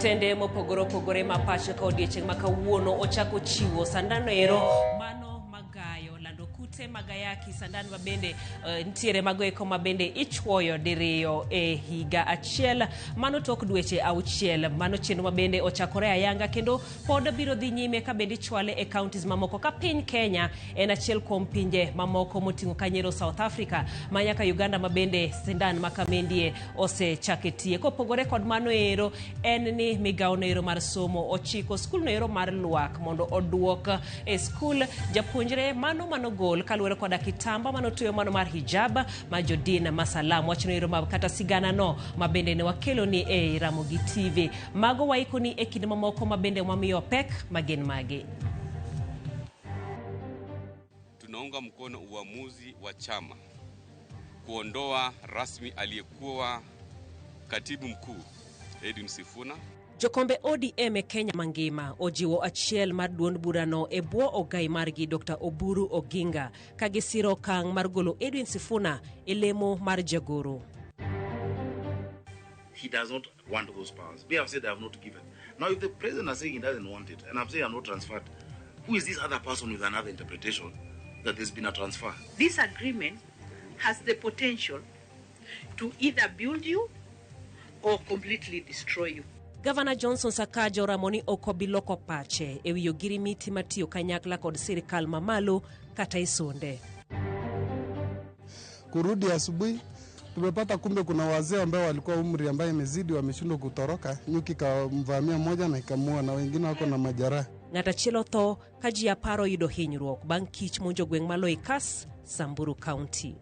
Osiptende mopogore opogore ma pacho ka odiechieng' ma kawuono ochako chiwo sandano ero mano magayo lando kute mag ayaki, sandan ma bende nitiere mago eko ma bende ichuoyo diriyo e higa achiel, mano tok dweche auchiel. Mano chenro ma bende ochakore ayanga kendo pod biro dhi nyime ka bende ichwale e counties mamoko ka piny Kenya en achiel kuom pinje mamoko moting'o kanyero South Africa ma nyaka Uganda ma bende sindan ma kamendie osechake tiye. Kopogore kod mano ero, en ni migawo no ero mar somo ochiko skul no ero mar Lwak mondo oduok e skul japuonjre mano manogol kaluwore koda kitamba manotweyo mano mar hijab ma jodin ma Salam. Wach no ero ma kata sigana no ma bende ne wakelo ni e Ramogi TV. Mago waikoni e kinde mamoko ma bende wamiyo pek magin magi. Tunaunga mkono uamuzi wa chama kuondoa rasmi aliyekuwa katibu mkuu Edwin Sifuna. Jokombe ODM e Kenya mangima ojiwo achiel mar duond burano e bwo ogai margi Dr. Oburu Oginga ka gisiro okang' mar golo Edwin Sifuna e lemo mar jagoro. He does not want those powers. We have said they have not given. Now, if the president is saying he doesn't want it, and I'm saying I'm not transferred, who is this other person with another interpretation that there's been a transfer? This agreement has the potential to either build you or completely destroy you. Gavana Johnson Sakaja oramo ni ok obi loko pache e wi ogirimiti matiyo kanyakla kod sirikal mamalo kata isonde. Kurudi asubuhi tumepata kumbe kuna wazee ambao walikuwa umri ambaye imezidi wameshindwa kutoroka, nyuki kamvamia mmoja na ikamua, na wengine wako na majeraha. Ng'at achiel otho ka ji apar oyudo hinyruok bang' kich monjo gweng' ma Loikas, Samburu County.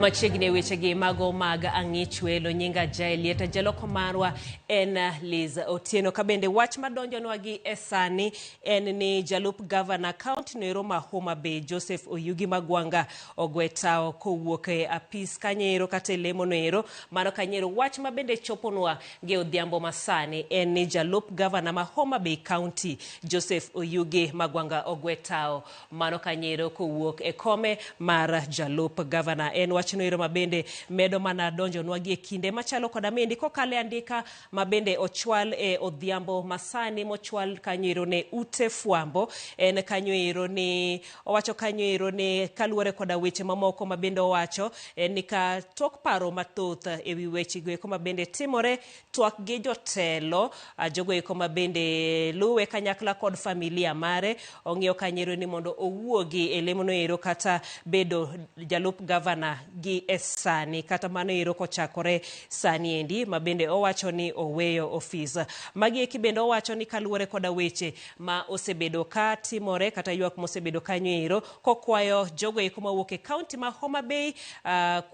Machiegni e wechegi mago mag ang'ich welo, nyinga Jaelieta, jaloko marwa en Liz Otieno. Ka bende wach madonjonwa gi e sani en ni jalup gavana county noero ma Homa Bay Joseph Oyugi Magwanga ogwe tao kowuok e apis kanyo kata e lemo noero. Mano kanyo wach ma bende choponwa gi odhiambo masani en ni jalup gavana ma Homa Bay County Joseph Oyugi Magwanga ogwe tao mano kanyo kowuok e kome mar jalup gavana. En wach noero ma bende medo mana donjonwa gi e kinde machalo koda mendi kokale andika ma bende ochwal e odhiambo masani mochwal kanyo ne ute fwambo. En kanyo ero ni owacho kanyo ero ni kaluwore koda weche mamoko ma bende owacho en ni ka tok paro mathoth ewi weche go eko ma bende timore, twak gi jotelo jogo eko ma bende luwe kanyakla kod familia mare, ong'iyo kanyo ero ni mondo owuogi e lemono ero kata bedo jalup gavana gi e sani, kata mano ero kochakore sani endi ma bende owacho ni oweyo ofis. Magi eki bende owacho ni kaluwore koda weche ma osebedo ka timore kata ywak mosebedo kanyo ero, kokwayo jogo eko mawuok e county ma Homa Bay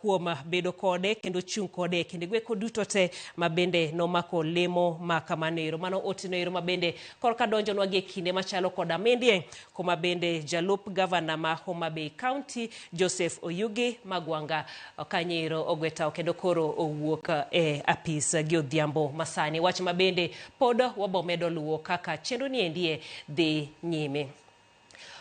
kuom bedo kode kendo chung' kode e kinde go eko duto te ma bende nomako lemo ma kamano ero. Mano otieno ero ma bende korka donjonwa gi e kinde machalo koda mendie kuma bende jalup gavana ma Homa Bay County Joseph Oyugi Magwanga kanyo ero ogwe tao kendo koro owuok e apis gi odhiambo masani. Wach ma bende pod wabomedo luwo kaka chenro ni endie dhi nyime.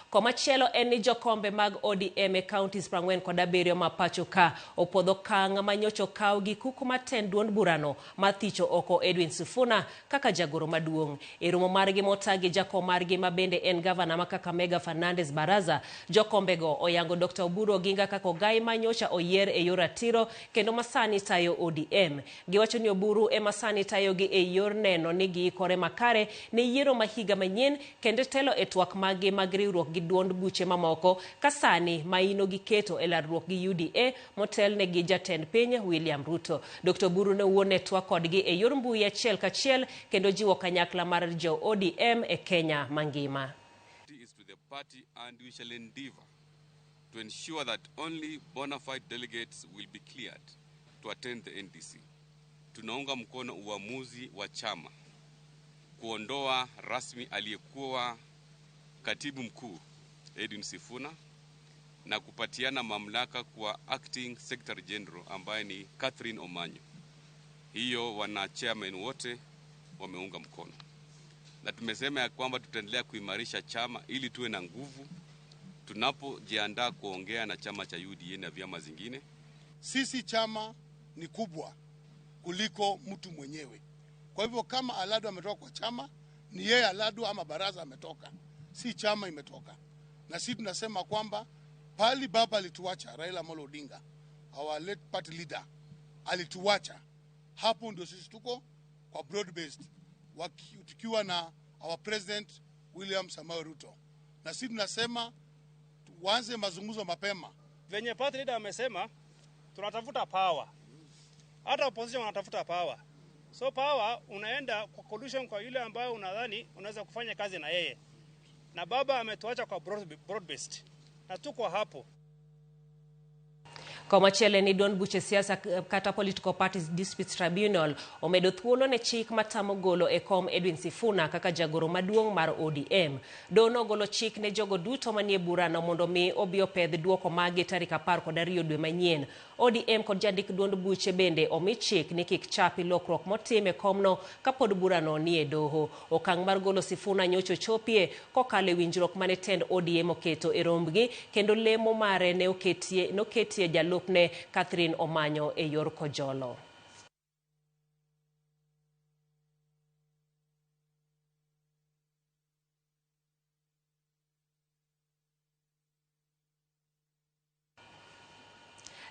Komachielo en ni jokombe mag ODM e counties 47 ma pacho ka opodho okang' manyocha okaw gi kuku matend duond burano mar thicho oko Edwin Sifuna kaka jagoro maduong'. E romo margi mota gi jakom margi ma bende en gavana ma Kakamega Fernandes Baraza, jokombego oyango Dr. Oburu Oginga kaka ogai manyocha oyier e yor ratiro kendo masani tayo ODM. Giwacho ni Oburu ema sani tayogi e yor neno ni giikore makare ne yiero ma higa manyien kendo telo e twak maggi mag riwruok gi duond buche mamoko ka sani maino giketo e lalruok gi UDA motelne gi jatend piny William Ruto. Dr. Oburu ne owuon e twak kodgi e yor mbui achiel kachiel kendo jiwo kanyakla mar jo ODM e Kenya mangima. Is to the party and we shall endeavor to ensure that only bona fide delegates will be cleared to attend the NDC. Tunaunga mkono uamuzi wa chama kuondoa rasmi aliyekuwa katibu mkuu Edwin Sifuna na kupatiana mamlaka kwa acting secretary general ambaye ni Catherine Omanyo. Hiyo wana chairman wote wameunga mkono. Na tumesema ya kwamba tutaendelea kuimarisha chama ili tuwe na nguvu tunapojiandaa kuongea na chama cha UDA na vyama zingine. Sisi chama ni kubwa kuliko mtu mwenyewe. Kwa hivyo kama Aladu ametoka kwa chama, ni yeye Aladu ama baraza ametoka, si chama imetoka. Na sisi tunasema kwamba pali baba alituacha, Raila Amolo Odinga, our late party leader, alituacha. Hapo ndio sisi tuko kwa broad based, tukiwa na our president William Samoei Ruto. Na sisi tunasema tuanze mazungumzo mapema. Venye party leader amesema tunatafuta power. Hata opposition wanatafuta power. So power unaenda kwa coalition kwa yule ambayo unadhani unaweza kufanya kazi na yeye. Na baba ametuacha kwa broad based. Na tuko hapo. Komachielo ni duond buche siasa kata Political Parties Disputes Tribunal omedo thuolo ne chik matamo golo e kom Edwin Sifuna kaka jagoro maduong' mar ODM. Dono ogolo chik ne jogo duto manie burano mondo mi obi opedh duoko magi tarik 12 dwe manyien. ODM kod jandik duond buche bende omi chik ni kik chapi lokruok motim e komno kapod burano nie doho. Okang' mar golo Sifuna nyocha ochopie kokalo e winjruok mane tend ODM oketo e rombgi kendo lemo mare ne oketie jalup ne Catherine Omanyo e yor kojolo.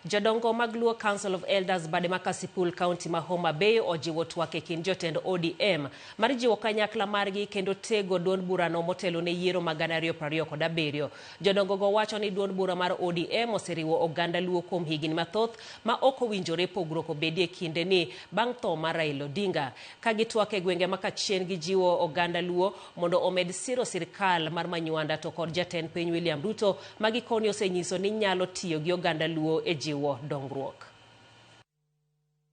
Jodongo mag Luo Council of Elders bade ma Kasipul County ma Homa Bay ojiwo twak e kind jotend ODM mar jiwo kanyakla margi kendo tego duond burano motelo ne yiero mag 2027. Jodongo go wacho ni duond bura mar ODM oseriwo oganda Luo kuom higni mathoth ma ok owinjore pogruok obedie kinde ni bang' tho mar Raila Odinga. Ka gitwak e gwenge ma kachien gijiwo oganda Luo mondo omed siro sirkal mar Manywanda to kod jatend piny William Ruto ma gikoni osenyiso ni nyalo tiyo gi oganda Luo e jiwo dongruok.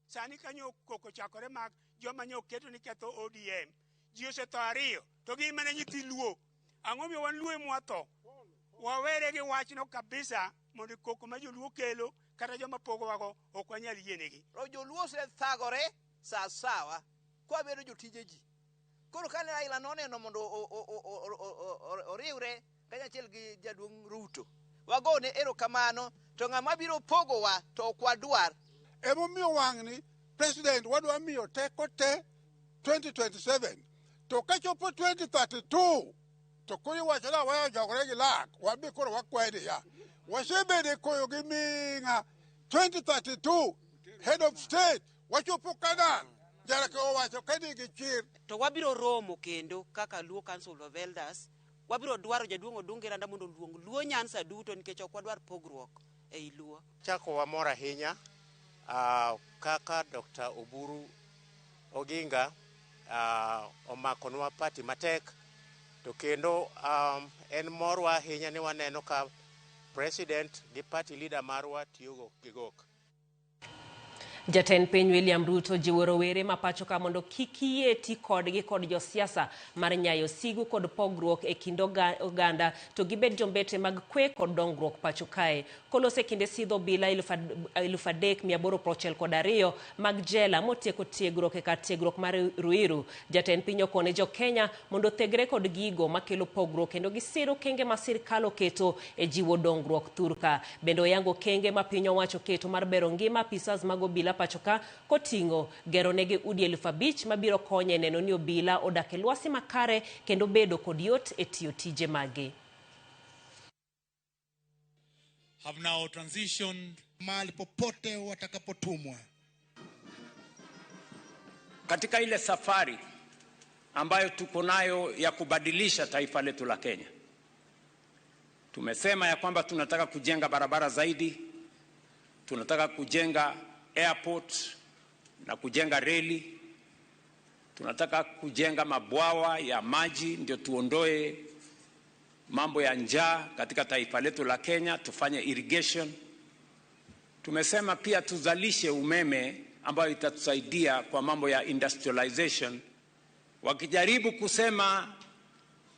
Sani kanyo koko chakore mag joma nyo keto ni ketho ODM. Ji osetho ariyo to gin mana nyithi Luo. Ang'o miyo wan Luo ema watho? Wawere gi wachno kabisa mondo koko ma joluo kelo kata joma pogowago ok wanyal yienegi. To joluo osethagore sawasawa kwabedo jotije ji. Koro kane Raila noneno mondo oriwre kanyachiel gi jaduong' Ruto, wagone erokamano to ng'ama biro pogowa to ok wadwar. Emomiyo wang'ni president wadwa miyo teko te 2027 to kachopo 2032 to koro iwacho ni aweyo jogore gi lak wabi koro wakwede ya. Wasebedo koyo gi ming'a 2032 head of state wachopo Canaan. Jarake owacho kani gi chir. To wabiro romo kendo kaka Luo Council of Elders. Wabiro dwaro jaduong' Odungi Randa mondo oluong Luo Nyanza duto nikech ok wadwar pogruok ei Luo. Chako wamor ahinya kaka Dr. Oburu Oginga omakonwa party matek to kendo en morwa ahinya ni waneno ka president gi party leader marwa tiyo gi gok. Jatend piny William Ruto jiwo rowere ma pacho ka mondo kik yie ti kodgi kod josiasa mar nyayo sigu kod pogruok e kind oganda to gibed jombete mag kwe kod dongruok pacho kae. Kolose kinde sidho bila 3892 mag jela motieko tiegruok e kar tiegruok mar Ruiru. Jatend piny okone jo Kenya mondo thegre kod gigo makelo pogruok kendo gisir okenge ma sirkal oketo e jiwo dongruok thurka. Bende oyango okenge ma piny owacho oketo mar bero ngima apisas mag obila pacho ka koting'o gero negi udi 5,000 mabiro konyo e neno ni obila odak e lwasi makare kendo bedo kod yot e tiyo tije mage. Have now transitioned mahali popote watakapotumwa. Katika ile safari ambayo tuko nayo ya kubadilisha taifa letu la Kenya, tumesema ya kwamba tunataka kujenga barabara zaidi, tunataka kujenga airport na kujenga reli, tunataka kujenga mabwawa ya maji ndio tuondoe mambo ya njaa katika taifa letu la Kenya, tufanye irrigation. Tumesema pia tuzalishe umeme ambayo itatusaidia kwa mambo ya industrialization. Wakijaribu kusema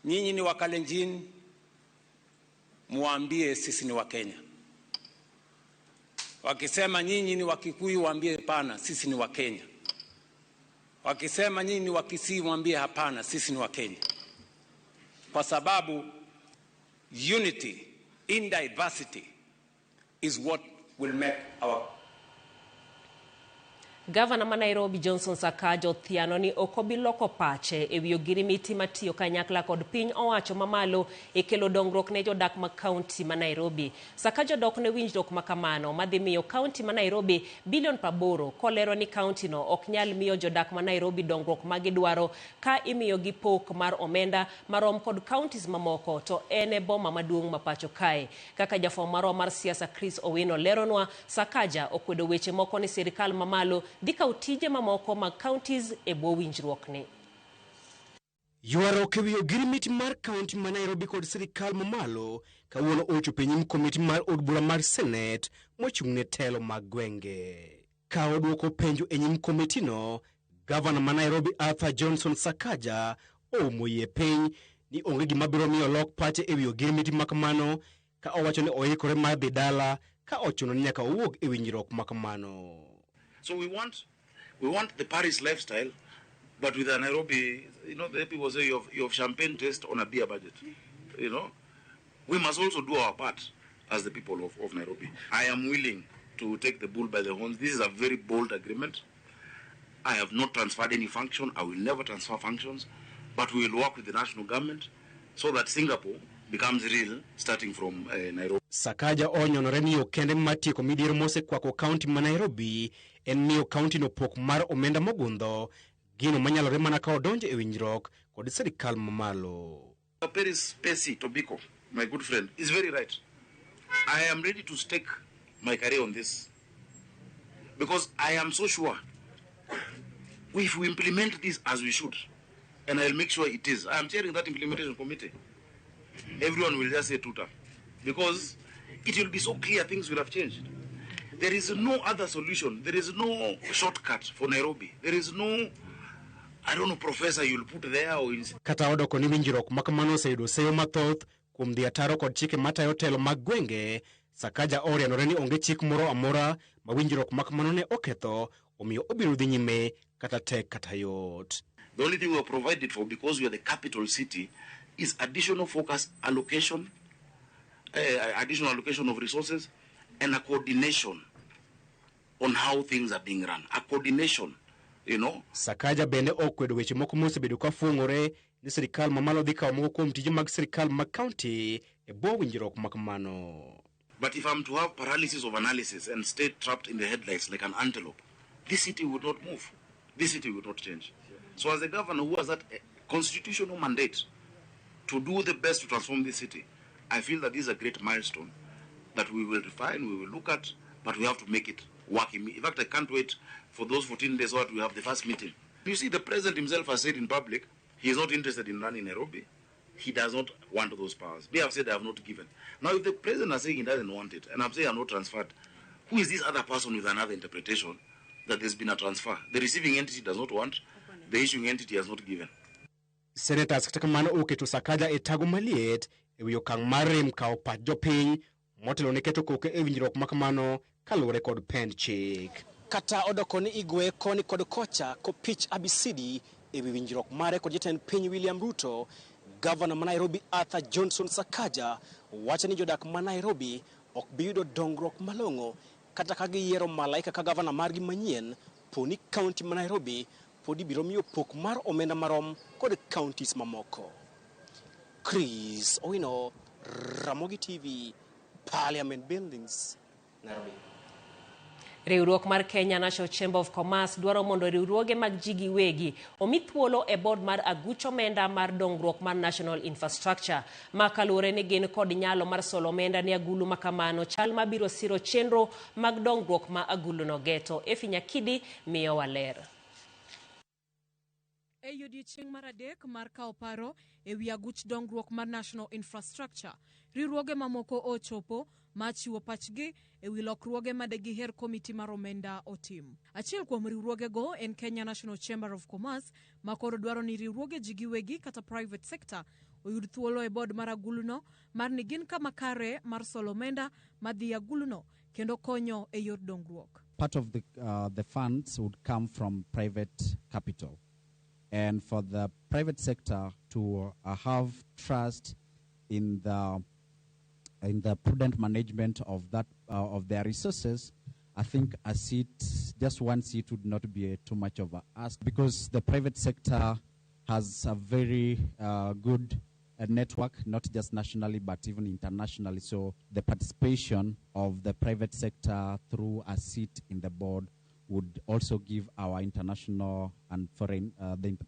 nyinyi ni Wakalenjin, muambie sisi ni Wakenya. Wakisema nyinyi ni Wakikuyu, waambie pana, sisi ni Wakenya. Wakisema nyinyi ni Wakisii, mwambie hapana, sisi ni Wakenya, kwa sababu unity in diversity is what will make our Gavana ma Nairobi Johnson Sakaja othiano ni ok obi loko pache ewi ogirimiti matiyo kanyakla kod piny owacho mamalo e kelo dongruok ne jodak ma kaunti ma Nairobi. Sakaja dok ne winjruok ma kamano madhi miyo kaunti ma Nairobi bilion 80 kolero ni kaunti no ok nyal miyo jodak ma Nairobi dongruok ma gidwaro ka imiyogi pok mar omenda marom kod counties mamoko to en e boma maduong' ma pacho kae. Kaka jafwambo marwa mar siasa Chris Owino leronwa, Sakaja okwedo weche moko ni sirikal mamalo dhi kawo tije mamoko mag counties e bwo winjruokni. Ywaruok ewi ogirimiti mar kaunti ma Nairobi kod sirikal mamalo kawuono ochopo e nyim komiti mar od bura mar Senet mochung' ne telo mag gwenge. Ka odwoko penjo e nyim komitino, gavana ma Nairobi Arthur Johnson Sakaja oumo yie piny ni onge gima biro miyo lok pache ewi ogirimiti ma kamano ka owacho ni oikore mar dhi dala ka ochuno ni nyaka owuog e winjruok ma kamano. So we want the Paris lifestyle, but with a Nairobi, the people say you have champagne taste on a beer budget. We must also do our part as the people of Nairobi. I am willing to take the bull by the horns. This is a very bold agreement. I have not transferred any function. I will never transfer functions, but we will work with the national government so that Singapore becomes real starting from Nairobi. Sakaja onyonore ni yo kende mar tieko midhiero mosekwako kaunti ma Nairobi en miyo kaunti no pok mar omenda mogundho, gino manyalore mana ka odonjo e winjruok kod sirikal mamalo. Peris Pesi Tobiko, my good friend, is very right. I am ready to stake my career on this because I am so sure if we implement this as we should, and I'll make sure it is, I am chairing that implementation committee. Everyone will just say tuta because it will be so clear things will have changed. There is no other solution. There is no shortcut for Nairobi. There is no, I don't know, professor you'll put there or in Kata odoko ni winjruok ma kamano oseyudo seyo mathoth kuom dhi ataro kod chike matayo telo mag gwenge, Sakaja orianore ni onge chik moro amora ma winjruok ma kamano ne oketho, omiyo obiro dhi nyime kata tek kata yot. The only thing we are provided for, because we are the capital city, is additional focus allocation, additional allocation of resources, and a coordination on how things are being run. A coordination. Sakaja bende okwedo weche moko mosebedo ka fuong'ore ni sirikal mamalo dhi kawo moko kuom tije mag sirikal mag kaunti e bwo winjruok ma kamano. But if I'm to have paralysis of analysis and stay trapped in the headlights like an antelope, this city would not move. This city would not change. So as a governor who has that constitutional mandate to do the best to transform this city, I feel that this is a great milestone that we will refine, we will look at, but we have to make it work. In fact, I can't wait for those 14 days so that we have the first meeting. You see, the president himself has said in public he is not interested in running Nairobi. He does not want those powers. Me, have said I have not given. Now, if the president is saying he doesn't want it, and I'm saying I'm not transferred, who is this other person with another interpretation that there's been a transfer? The receiving entity does not want, the issuing entity has not given. Senators kata kamano oketo Sakaja e tago maliet e wi okang' mar rem kawo pach jopiny motelo ne keto koke e winjruok ma kamano kaluwore kod pend chik. Kata odoko ni igwe koni kod kocha kopich abisidi e wi winjruok mare kod jatend piny William Ruto, gavana ma Nairobi Arthur Johnson Sakaja wacho ni jodak ma Nairobi ok bi yudo dongruok malong'o kata ka giyiero malaika ka gavana margi manyien poni kaunti ma Nairobi pod ibiro miyo pok mar omenda marom kod counties mamoko. Chris Owino, Ramogi TV, Parliament Buildings, Nairobi. Riwruok mar Kenya National Chamber of Commerce dwaro mondo riwruoge mag ji giwegi omi thuolo e board mar aguch omenda mar dongruok mar National Infrastructure ma kaluwore ni gin kod nyalo mar solo omenda ne agulu ma kamano chal mabiro siro chenro mag dongruok ma aguluno geto. Efi Nyakidi miyowa ler. E odiechieng' mar adek mar kawo paro e wi aguch dongruok mar National Infrastructure, riwruoge mamoko ochopo ma chiwo pachgi e wi lokruoge ma degiher komiti mar omenda otim. Achiel kuom riwruogego en Kenya National Chamber of Commerce ma koro dwaro ni riwruoge ji giwegi kata private sector oyud thuolo e board mar aguluno mar ni gin kama kare mar solo omenda madhi aguluno kendo konyo e yor dongruok. Part of the funds would come from private capital. And for the private sector to have trust in the prudent management of their resources, I think a seat, just one seat, would not be too much of an ask, because the private sector has a very good network, not just nationally but even internationally. So the participation of the private sector through a seat in the board would also give our international and foreign,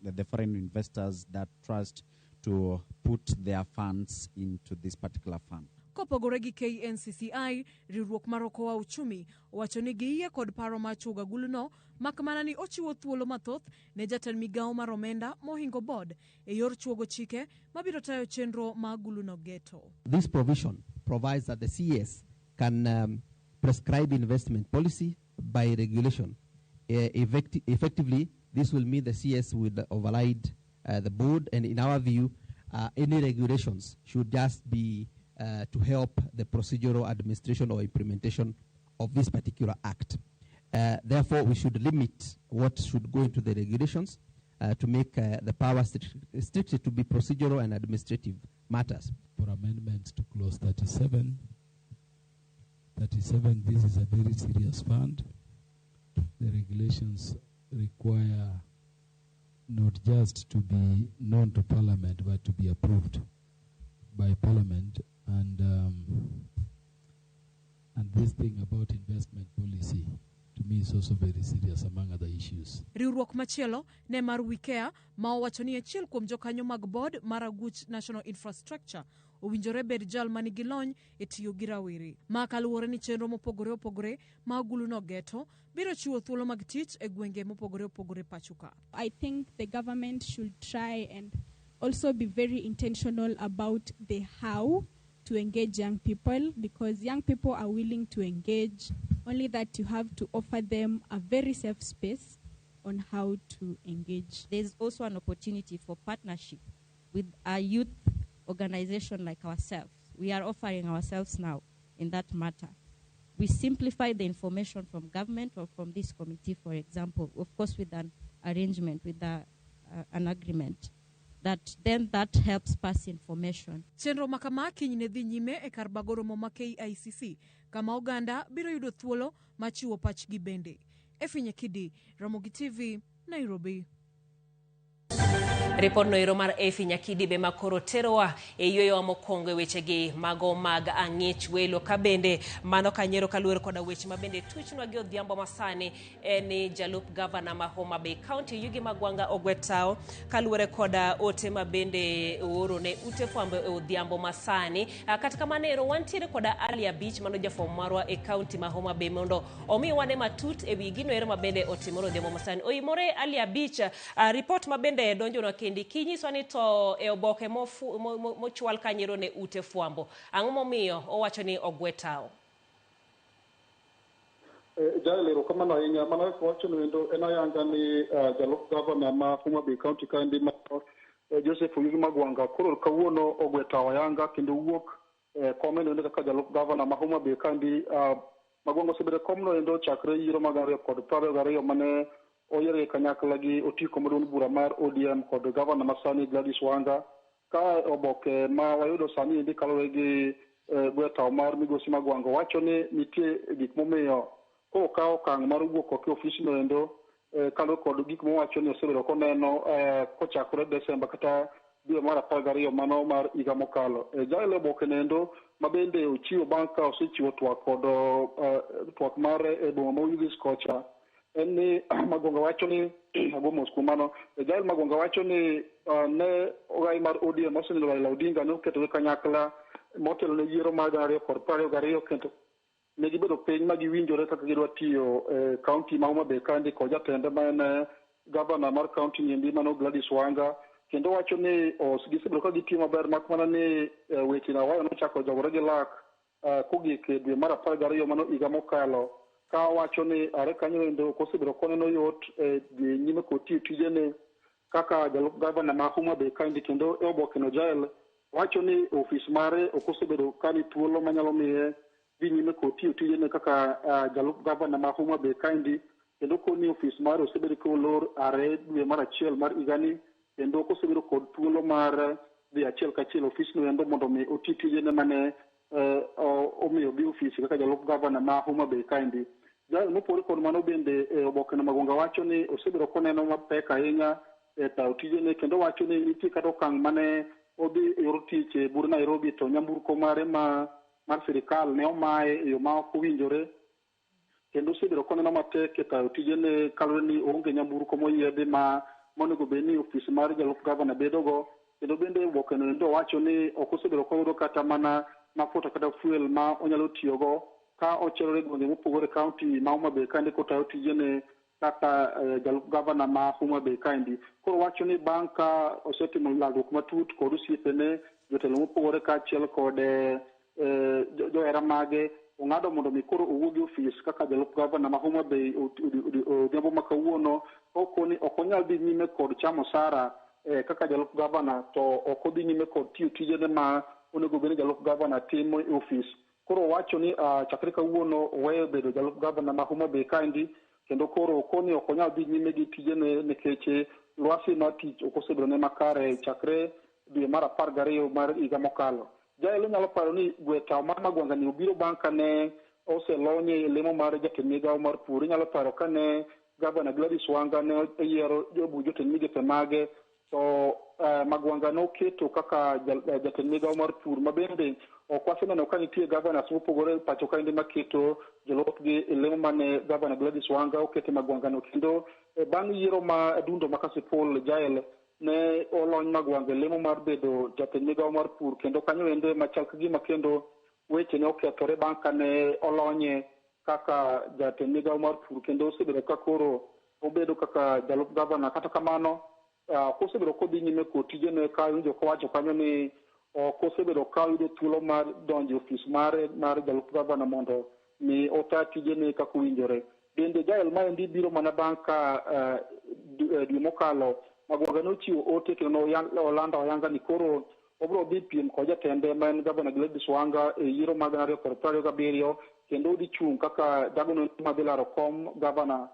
the foreign investors that trust to put their funds into this particular fund. Kopogore gi KNCCI, riwruok mar okoa uchumi owacho ni giyie kod paro mar chuogo aguluno, mak mana ni ochiwo thuolo mathoth ne jatend migawo mar omenda mohingo board e yor chuogo chike mabiro tayo chenro ma aguluno geto. This provision provides that the CS can prescribe investment policy by regulation. Effectively, this will mean the CS will override the board, and in our view, any regulations should just be to help the procedural administration or implementation of this particular act. Therefore, we should limit what should go into the regulations to make the power strictly to be procedural and administrative matters. For amendments to Clause 37, this is a very serious fund. The regulations require not just to be known to Parliament, but to be approved by Parliament. And this thing about investment policy, to me, is also very serious, among other issues. Riwruok machielo ne mar WeCare ma owacho ni achiel kuom jokanyo mag board mar aguch National Infrastructure owinjore bed jal manigi lony e tiyo gi rawere. Ma kaluwore ni chenro mopogore opogore ma aguluno geto biro chiwo thuolo mag tich e gwenge mopogore opogore pacho ka. I think the government should try and also be very intentional about the how to engage young people, because young people are willing to engage, only that you have to offer them a very safe space on how to engage. There's also an opportunity for partnership with a youth organization like ourselves. We are offering ourselves now in that matter. We simplify the information from government or from this committee, for example, of course with an arrangement, with an agreement. That then that helps pass information. Chenro makama kiny ne dhi nyime e kar bago romo ma KICC kama oganda biro yudo thuolo mar chiwo pachgi bende. Effie Nyakidi, Ramogi TV, Nairobi. Ripod noero mar Effie Nyakidi be makoro terowa e yueyo mokwongo e wechegi mago mag ang'ich welo ka bende mano kanyero kaluwore koda weche ma bende tuchnwa gi odhiambo masani en ni jalup gavana ma Homa Bay County Oyugi Magwanga ogwe tao kaluwore koda ote ma bende ooro ne ute fwambo e odhiambo masani. Kata kamano ero wantiere koda Ali Abich mano jafwambo marwa e county ma Homa Bay mondo omi wane matut e wi gino ero ma bende otimore odhiambo masani. Oimore Ali Abich, ripot ma bende donjonwa kendi kinyiswa ni to e oboke mochwal kanyero ne ute fwambo ang'o momiyo owacho ni ogwe tao? Jael, erokamano ahinya. Mana kaka wachono endo en ayanga ni jalup gavana ma Homa Bay County kaendi ma Joseph Oyugi Magwanga koro kawuono ogwe tao ayanga kendo wuok komeno endo kaka jalup gavana ma Homa Bay kaendi. Magwanga osebedo komno endo chakre yiero mag 2022 mane oyiere kanyakla gi otiko maduong' bura mar ODM kod gavana masani Gladys Wanga. Ka oboke ma wayudo sani endi kaluwore gi gwe tao mar migosi Magwanga wacho ni nitie gik momiyo kokawo okang' mar wuok oko e ofisno endo kaluwore kod gik mowacho ni osebedo koneno kochakore Desemba kata dwe mar 12 mano mar higa mokalo. Jael, oboke nendo ma bende ochiwo bang' ka osechiwo twak kod twak mare e boma ma Oyugis kocha en ni Magwanga wacho ni ago mos kuom mano. Jael Magwanga wacho ni ne ogai mar ODM osenindo Raila Odinga ne oketogi kanyakla motelo ne yiero mar 2022 kendo ne gibedo piny ma giwinjore kaka gidwa tiyo e county ma Homa Bay kaendi kod jatende ma en gavana mar county niendi mano Gladys Wanga, kendo wacho ni gisebedo ka gitiyo maber mak mana ni weche na wayo nochako jogore gi lak kogik e dwe mar 12 mano higa mokalo, ka wacho ni are kanyo endo ok osebedo koneno yot dhi nyime kod tiyo tijene kaka jalup gavana ma Homa Bay kaendi. Kendo e oboke no Jael wacho ni ofis mare ok osebedo ka ni thuolo manyalo miye dhi nyime kod tiyo tijene kaka jalup gavana ma Homa Bay kaendi, kendo koni ofis mare osebedo ka olor are dwe mar achiel mar higani, kendo kosebedo kod thuolo mar dhi achiel kachiel ofisno endo mondo mi oti tijene mane omiyo bi ofisi kaka jalup gavana ma Homa Bay kaendi. Jal mopogore kod mano bende oboke no Magwanga wacho ni osebedo koneno mapek ahinya e tayo tijene, kendo wacho ni nitie kata okang' mane odhi e yor tich e bur Nairobi to nyamburko mare mar sirikal ne omaye e yo ma ok owinjore, kendo osebedo koneno matek e tayo tijene kaluwore ni oonge nyamburko moyiedhi ma monego bed ni ofis mar jalup gavana bedogo. Kendo bende oboke no endo wacho ni ok osebedo koyudo kata mana mafuta kata fuel ma onyalo tiyogo ka ochelore gwenge mopogore kaunti ma Homa Bay kaendi kotayo tijene kaka jalup gavana ma Homa Bay kaendi. Koro wacho ni bang' ka osetimo lalruok matut kod osiepene, jotelo mopogore kaachiel kod johera mage, ong'ado mondo mi koro owuog e ofis kaka jalup gavana ma Homa Bay odhiambo ma kawuono. Okoni ok onyal dhi nyime kod chamo osara kaka jalup gavana, to ok odhi nyime kod tiyo tijene ma onego bed ni jalup gavana timo e ofis. Koro wacho ni chakre kawuono oweyo bedo jalup gavana ma Homa Bay kaendi, kendo koro okoni ok onyal dhi nyime gi tijene nikech lwasi mar tich ok osebedone makare chakre dwe mar 12 mar higa mokalo. Jaelo nyalo paro ni gwe tawo mar Magwanga ni obiro bang' kane oselonye e lemo mar jatend migawo mar pur. Inyalo paro kane gavana Gladys Wanga ne oyiero jotend migepe mage, to Magwanga noketo kaka jatend migawo mar pur, ma bende ok waseneno ka nitie governors mopogore pacho kaendi maketo jolupgi e lemo mane gavana Gladys Wanga okete Magwanga no. Kendo bang' yiero ma adundo ma Kasipul, Jael ne olony Magwanga e lemo mar bedo jatend migawo mar pur, kendo kanyo endo machal ka gima kendo weche ne okethore bang' kane olonye kaka jatend migawo mar pur, kendo osebedo ka koro obedo kaka jalup gavana. Kata kamano kosebedo kodhi nyime kod tijene ka winjo kowacho kanyo ni ok osebedo ka oyudo thuolo mar donjo e ofis mare mar jalup gavana mondo mi ota tijene kaka owinjore. Bende Jael maendi biro mana bang' ka dwe mokalo Magwanga nochiwo ote kendo olando ayanga ni koro obiro dhi piem kod jatende ma en gavana Gladys Wanga e yiero mag 2027, kendo odhi chung' kaka jagono madhi laro kom gavana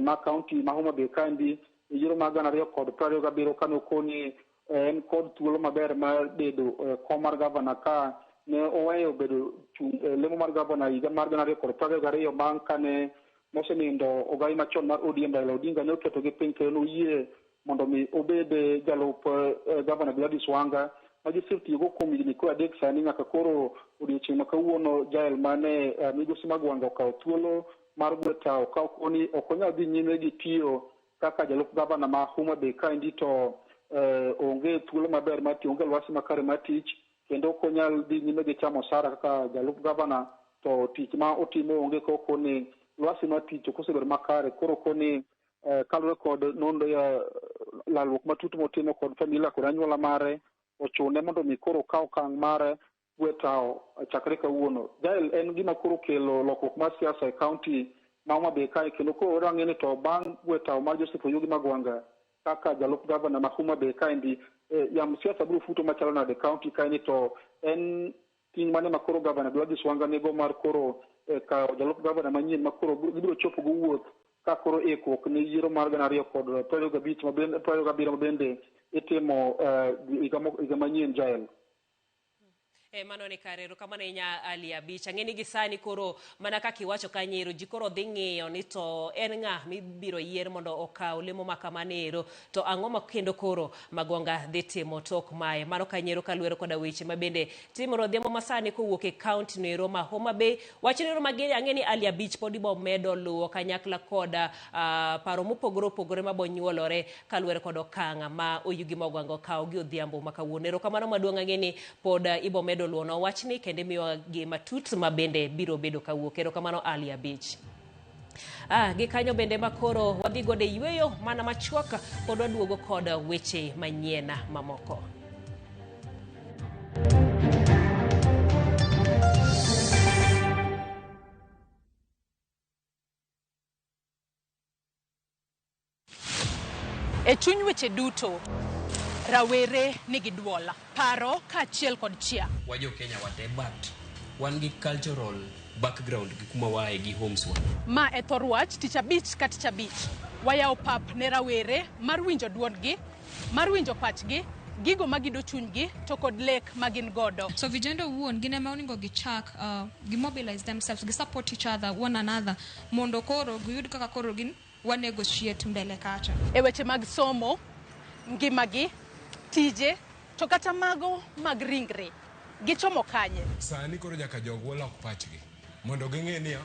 ma kaunti ma Homa Bay kaendi e yiero mag 2027, kane okoni en kod thuolo maber mar bedo kom mar gavana ka ne oweyo bedo chung' lemo mar gavana higa mar 2022 bang' kane mosenindo ogai machon mar ODM Raila Odinga ne oketo gi piny kendo noyie mondo mi obed jalup gavana Gladys Wanga ma gisetiyogo kuom higni 3 sani nyaka koro odiochieng' ma kawuono. Jael mane migosi Magwanga okawo thuolo mar gwe tawo ka okoni ok onyal dhi nyime gi tiyo kaka jalup gavana ma Homa Bay kaendi, to onge thuolo maber mar tiyo, onge lwasi makare mar tich, kendo ok onyal dhi nyime gi chamo osara kaka jalup gavana, to tich ma otimo onge ka okoni lwasi mar tich ok osebedo makare. Koro okoni kaluwore kod nonro ya lalruok matut motimo kod familia kod anyuola mare, ochune mondo mi koro okaw okang' mar gwe tawo chakre kawuono. Jael en gima koro kelo lokruok mar siasa e kaunti ma Homa Bay kae, kendo koro wang'e ni to bang' gwe tawo mar Joseph Oyugi Magwanga kaka jalup gavana ma Homa Bay kaendi, yam siasa biro futo machalo nade e kaunti kaendi, to en ting' mane ma koro gavana Gladys Wanga nigo mar koro kawo jalup gavana manyien ma koro gibiro chopo go wuoth ka koro ikruok ne yiero mar 2025 27 ma bende itimo higa manyien. Jael. Mano ni kare, erokamano ahinya Ali Abich. Ang'e ni gi sani koro mana kaka iwacho kanyo ero, ji koro dhi ng'iyo ni to en ng'a mibiro yier mondo okaw lemo ma kamano ero, to ang'o ma kendo koro Magwanga dhi timo tok mae. Mano kanyo ero kaluwore koda weche ma bende timore odhiambo masani kowuok e kaunti no ero ma Homa Bay. Wach no ero mager ang'e ni Ali Abich pod ibo medo luwo kanyakla koda paro mopogore opogore mabonyuolore kaluwore kod okang' ma Oyugi Magwanga okawo gi odhiambo ma kawuono. Erokamano maduong', ang'e ni pod ibo medo luwono wachni kendo imiyowa gi matut ma bende biro bedo kawuok. Erokamano Ali Abich. Gi kanyo bende makoro wadhi godo e yweyo mana machuok pod waduogo kod weche manyien mamoko. E chuny weche duto, rawere nigi duol, paro kaachiel kod chia. Wa jo Kenya wate, but wan gi cultural background gi kuma waaye gi homes wa. Ma e thor wach tich abich ka tich abich. Wayawo pap ne rawere mar winjo duondgi, mar winjo pachgi, gigo magido chunygi to kod lek ma gin godo. So vijana owuon gin ema onego gichak gimobilize themselves, gi support each other, one another, mondo koro giyud kaka koro gin wa negotiate mbele kacha. E weche mag somo, ngimagi, tije, to kata mago mag ringre, gichomo kanye? Sani koro nyaka jogwa lok pachgi mondo ging'e niya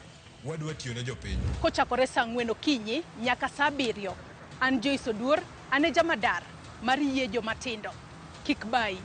wadwa tiyo ne jopiny. Kochakore saa 4 okinyi nyaka saa 7. An Joyce Oduor, an e jamadar mar yie jomatindo. Kik bayi.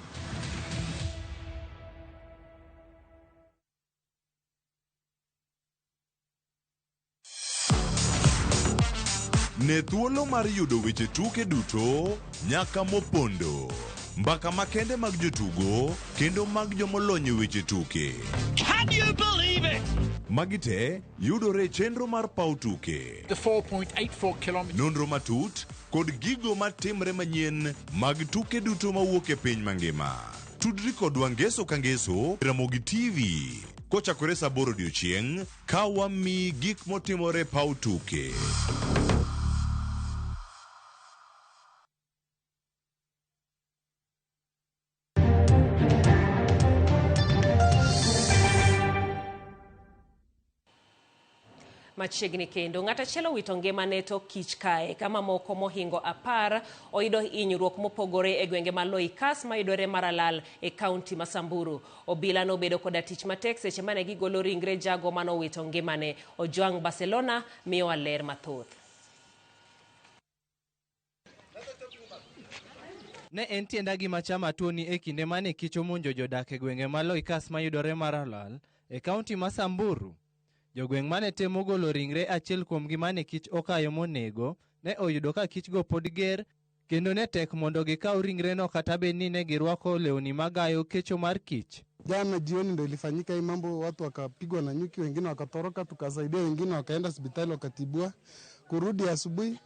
Ne thuolo mar yudo weche tuke duto nyaka mopondo. Mbaka makende mag jotugo kendo mag jomolony e weche tuke. Can you believe it? Magi te yudore e chenro mar paw tuke. The 4.84 kilometers. Nonro matut kod gigo matimre manyien mag tuke duto mawuok e piny mangima. Tudri kodwa ngeso ka ngeso Ramogi TV kochakore saa 8 odiochieng' ka wamiyi gik motimore e paw tuke. Machiegni kendo ng'at achiel owito ngimane to kich kae kama moko mohingo 10 oyudo hinyruok mopogore e gwenge ma Loikas mayudore Maralal e kaunti ma Samburu. Obila nobedo koda tich matek seche mane gigolo ringre jago manowito ngimane. Ojwang Barcelona miyowa ler mathoth. Ne en tienda gima chama tuoni e kinde mane kich omonjo jodak e gwenge ma Loikas mayudore Maralal e kaunti ma Samburu. Jogweng' mane temo golo ringre achiel kuomgi mane kich okayo monego ne oyudo ka kichgo pod ger kendo ne tek mondo gikaw ringreno kata bed ni ne girwako lewni magayo kecho mar kich. Jana jioni ndo ilifanyika hii mambo, watu wakapigwa na nyuki, wengine wakatoroka, tukasaidia wengine wakaenda hospitali wakatibua. Kurudi asubuhi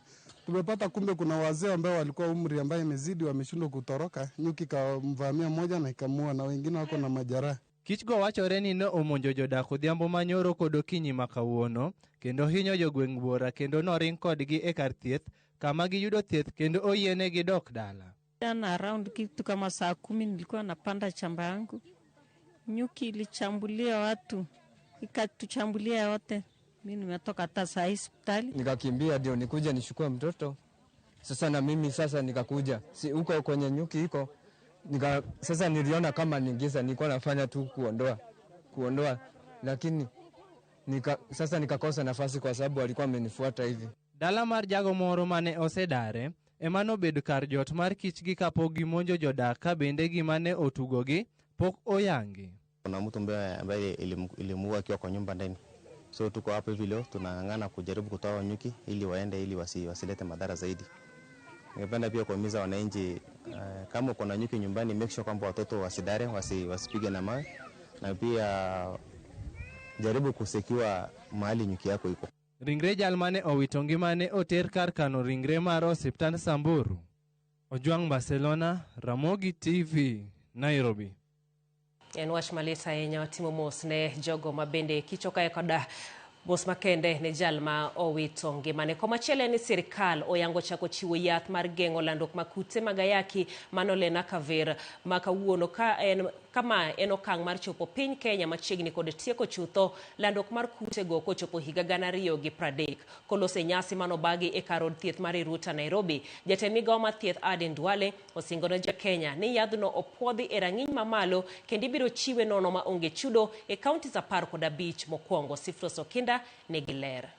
tumepata kumbe kuna wazee ambao walikuwa umri ambaye imezidi wameshindwa kutoroka, nyuki kamvamia mmoja na ikamua, na wengine wako na majeraha. Kichgo wachore ni ne omonjo jodak odhiambo manyoro kod okinyi ma kawuono kendo hinyo jogweng' buora kendo noring kodgi e kar thieth kama giyudo thieth kendo oyienegi dok dala. Jana around kitu kama saa 10 nilikuwa napanda shamba yangu, nyuki ilichambulia watu, ikatuchambulia wote. Mimi nimetoka hata saa hii hospitali. Nikakimbia ndio nikuja nishukue mtoto. Sasa na mimi sasa nikakuja si huko kwenye nyuki iko. Sasa niliona kama ni giza, nilikuwa nafanya tu kuondoa, lakini sasa nikakosa nafasi kwa sababu walikuwa wamenifuata hivi. Dala mar jago moro mane osedare ema nobedo kar jot mar kichgi kapok gimonjo jodak ka bende gima ne otugogi pok oyangi. Kuna mtu ambaye ilimuua akiwa kwa nyumba ndani. So tuko hapa hivi leo tunang'ang'ana kujaribu kutoa nyuki ili waende ili wasilete madhara zaidi. Ningependa pia kuhimiza wananchi, kama uko na nyuki nyumbani, make sure kwamba watoto wasidare, wasipige na mawe, na pia jaribu kusekiwa mahali nyuki yako iko. Ringre jal mane owito ngimane oter kar kano ringre mar osiptand Samburu. Ojwang Barcelona, Ramogi TV, Nairobi. En wach malit ahinya watimo mos ne jogo mabende kich okayo koda mos makende ne jal ma owito ngimane. Komachielo en ni sirikal oyango chako chiwo yath mar geng'o landruok mag kute mag ayaki mano Lenacapavir ma kawuono ka en kama en okang' mar chopo piny Kenya machiegni kod tieko chutho landruok mar kutego kochopo higa 2030. Kolose e nyasi manobagi e kar od thieth mar Riruta Nairobi, jatend migao mar thieth Aden Duale osingo ne jo Kenya ni yadhno opuodhi e rang'iny mamalo kendo ibiro chiwe nono ma onge chudo e kauntis 15 mokwongo. Sifros Okinda nigi ler.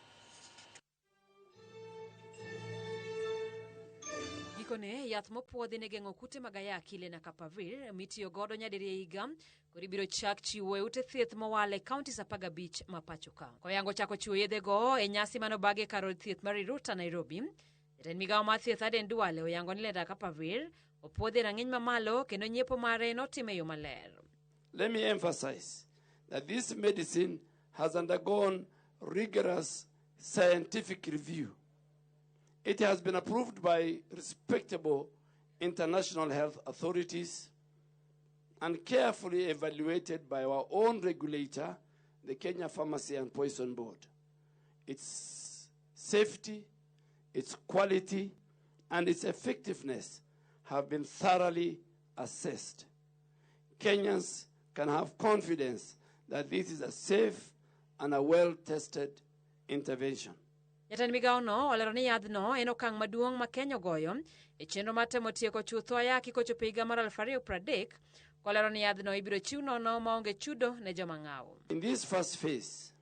Gikone, yath mopuodhi ne geng'o kute mag ayaki Lenacapavir mitiyo godo nyadiriyo e higa koro ibiro chak chiwo e ute thieth mowal e kauntis 15 ma pacho ka. Koyango chako chiwo yedhego e nyasi manobagi e kar od thieth mar Riruta Nairobi, jatend migao mar thieth Aden Duale oyango ni Lenacapavir opuodhi e rang'iny mamalo kendo nyiepo mare notim e yo maler. Let me emphasize that this medicine has undergone rigorous scientific review. It has been approved by respectable international health authorities and carefully evaluated by our own regulator, the Kenya Pharmacy and Poison Board. Its safety, its quality, and its effectiveness have been thoroughly assessed. Kenyans can have confidence that this is a safe and a well-tested intervention. Jatend migawono olero ni yadhno en okang' maduong' ma Kenya ogoyo e chenro mar temo tieko chutho ayaki kochopo higa mar 2030 kolero ni yadhno ibiro chiw nono maonge chudo ne joma ng'awo. In this first phase,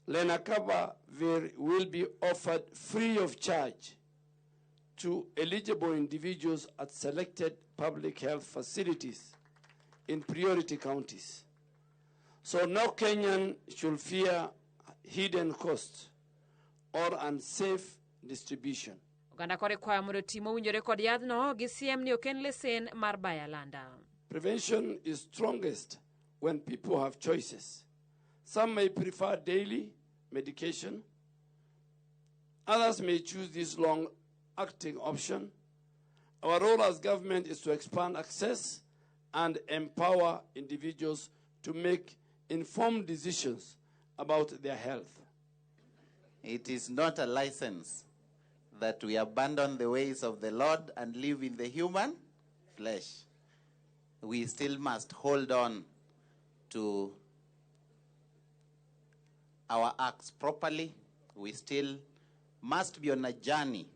Lenacapavir will be offered free of charge to eligible individuals at selected public health facilities in priority counties. So no Kenyan should fear hidden costs or unsafe distribution. Oganda koro ikwayo mondo oti mowinjore kod yadhno gi siem ni ok en lesen mar bayo alanda. Prevention is strongest when people have choices. Some may prefer daily medication. Others may choose this long-acting option. Our role as government is to expand access and empower individuals to make informed decisions about their health. It is not a license that we abandon the ways of the Lord and live in the human flesh. We still must hold on to our acts properly. We still must be on a journey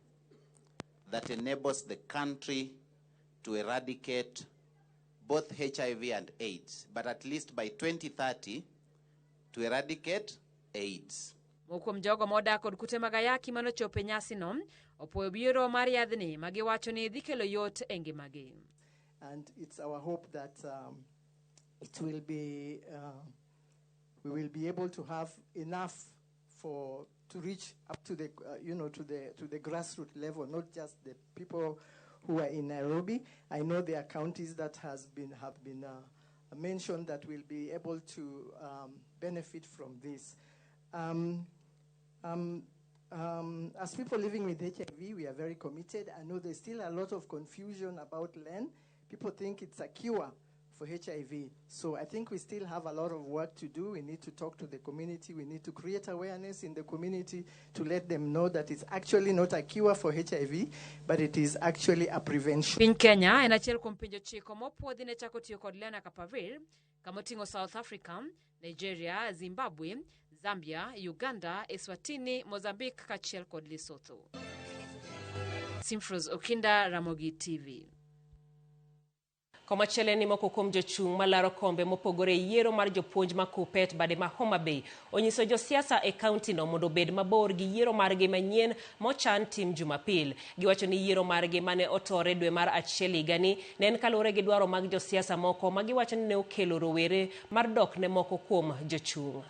that enables the country to eradicate both HIV and AIDS, but at least by 2030 to eradicate AIDS. Moko kuom jogo modak kod kute mag ayaki manochopo e nyasino opuoyo biro mar yadhni ma giwacho ni dhi kelo yot e ngimagi. And it's our hope that it will be, we will be able to have enough for to reach up to the, to the grassroots level, not just the people who are in Nairobi. I know there are counties that have been mentioned that will be able to benefit from this. As people living with HIV, we are very committed. I know there's still a lot of confusion about LEN. People think it's a cure for HIV. So I think we still have a lot of work to do. We need to talk to the community. We need to create awareness in the community to let them know that it's actually not a cure for HIV, but it is actually a prevention. Piny Kenya en achiel kuom pinje ochiko mopuodhi ne chako tiyo kod Lenacapavir kamoting'o South Africa, Nigeria, Zimbabwe, Zambia, Uganda, Eswatini, Mozambique kaachiel kod Lesotho. Simfros Okinda, Ramogi TV. Komachielo ni moko kuom jochung' malaro kombe mopogore e yiero mar jopuonj ma Kuppet bade ma Homa Bay onyiso josiasa e kaunti no mondo obed mabor gi yiero margi manyien mochan tim Jumapil. Giwacho ni yiero margi mane otore dwe mar achiel higani ne en kaluwore gi dwaro mag josiasa moko ma giwacho ni ne okelo rowere mar dok ne moko kuom jochung'.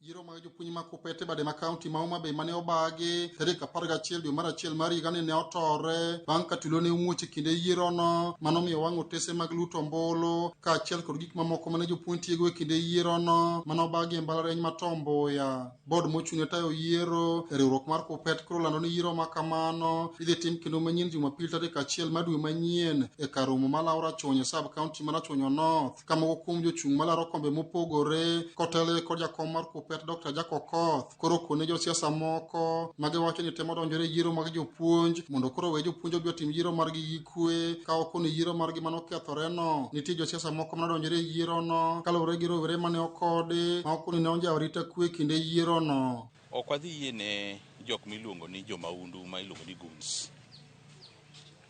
Yiero mag jopuonj ma Kuppet bade ma kaunti ma Homa Bay mane obagi tarik 11 dwe mar achiel mar higani ne otore bang' ka tulo ne omuoch e kinde yierono manomiyo wang' otese mag luto ombulu kaachiel kod gik mamoko mane jopuonj tiego e kinde yierono mane obagi e mbalariany ma Tom Mboya. Bod mochung' ne tayo yiero e riwruok mar Kuppet koro olando ni yiero ma kamano idhi tim kendo manyien Jumapil tarik 1 mar dwe manyien e kar romo ma lawo Rachuonyo sub kaunti ma Rachuonyo North ka moko kuom jochung' malaro kombe mopogore kotelne kod jakom mar Kuppet Dr. Jack Okoth koro kone josiasa moko magiwacho ni temo donjore e yiero mag jopuonj mondo koro we jopuonj obi otim yiero margi gi kwe ka ok ni yiero margi manokethoreno. Nitie josiasa moko manodonjore e yierono kaluwore gi rowere mane okodi ma ok ni ne onjawo arita kwe kinde yierono. Ok wadhi yie ne jok miluongo ni jomaundu ma iluongo ni goons.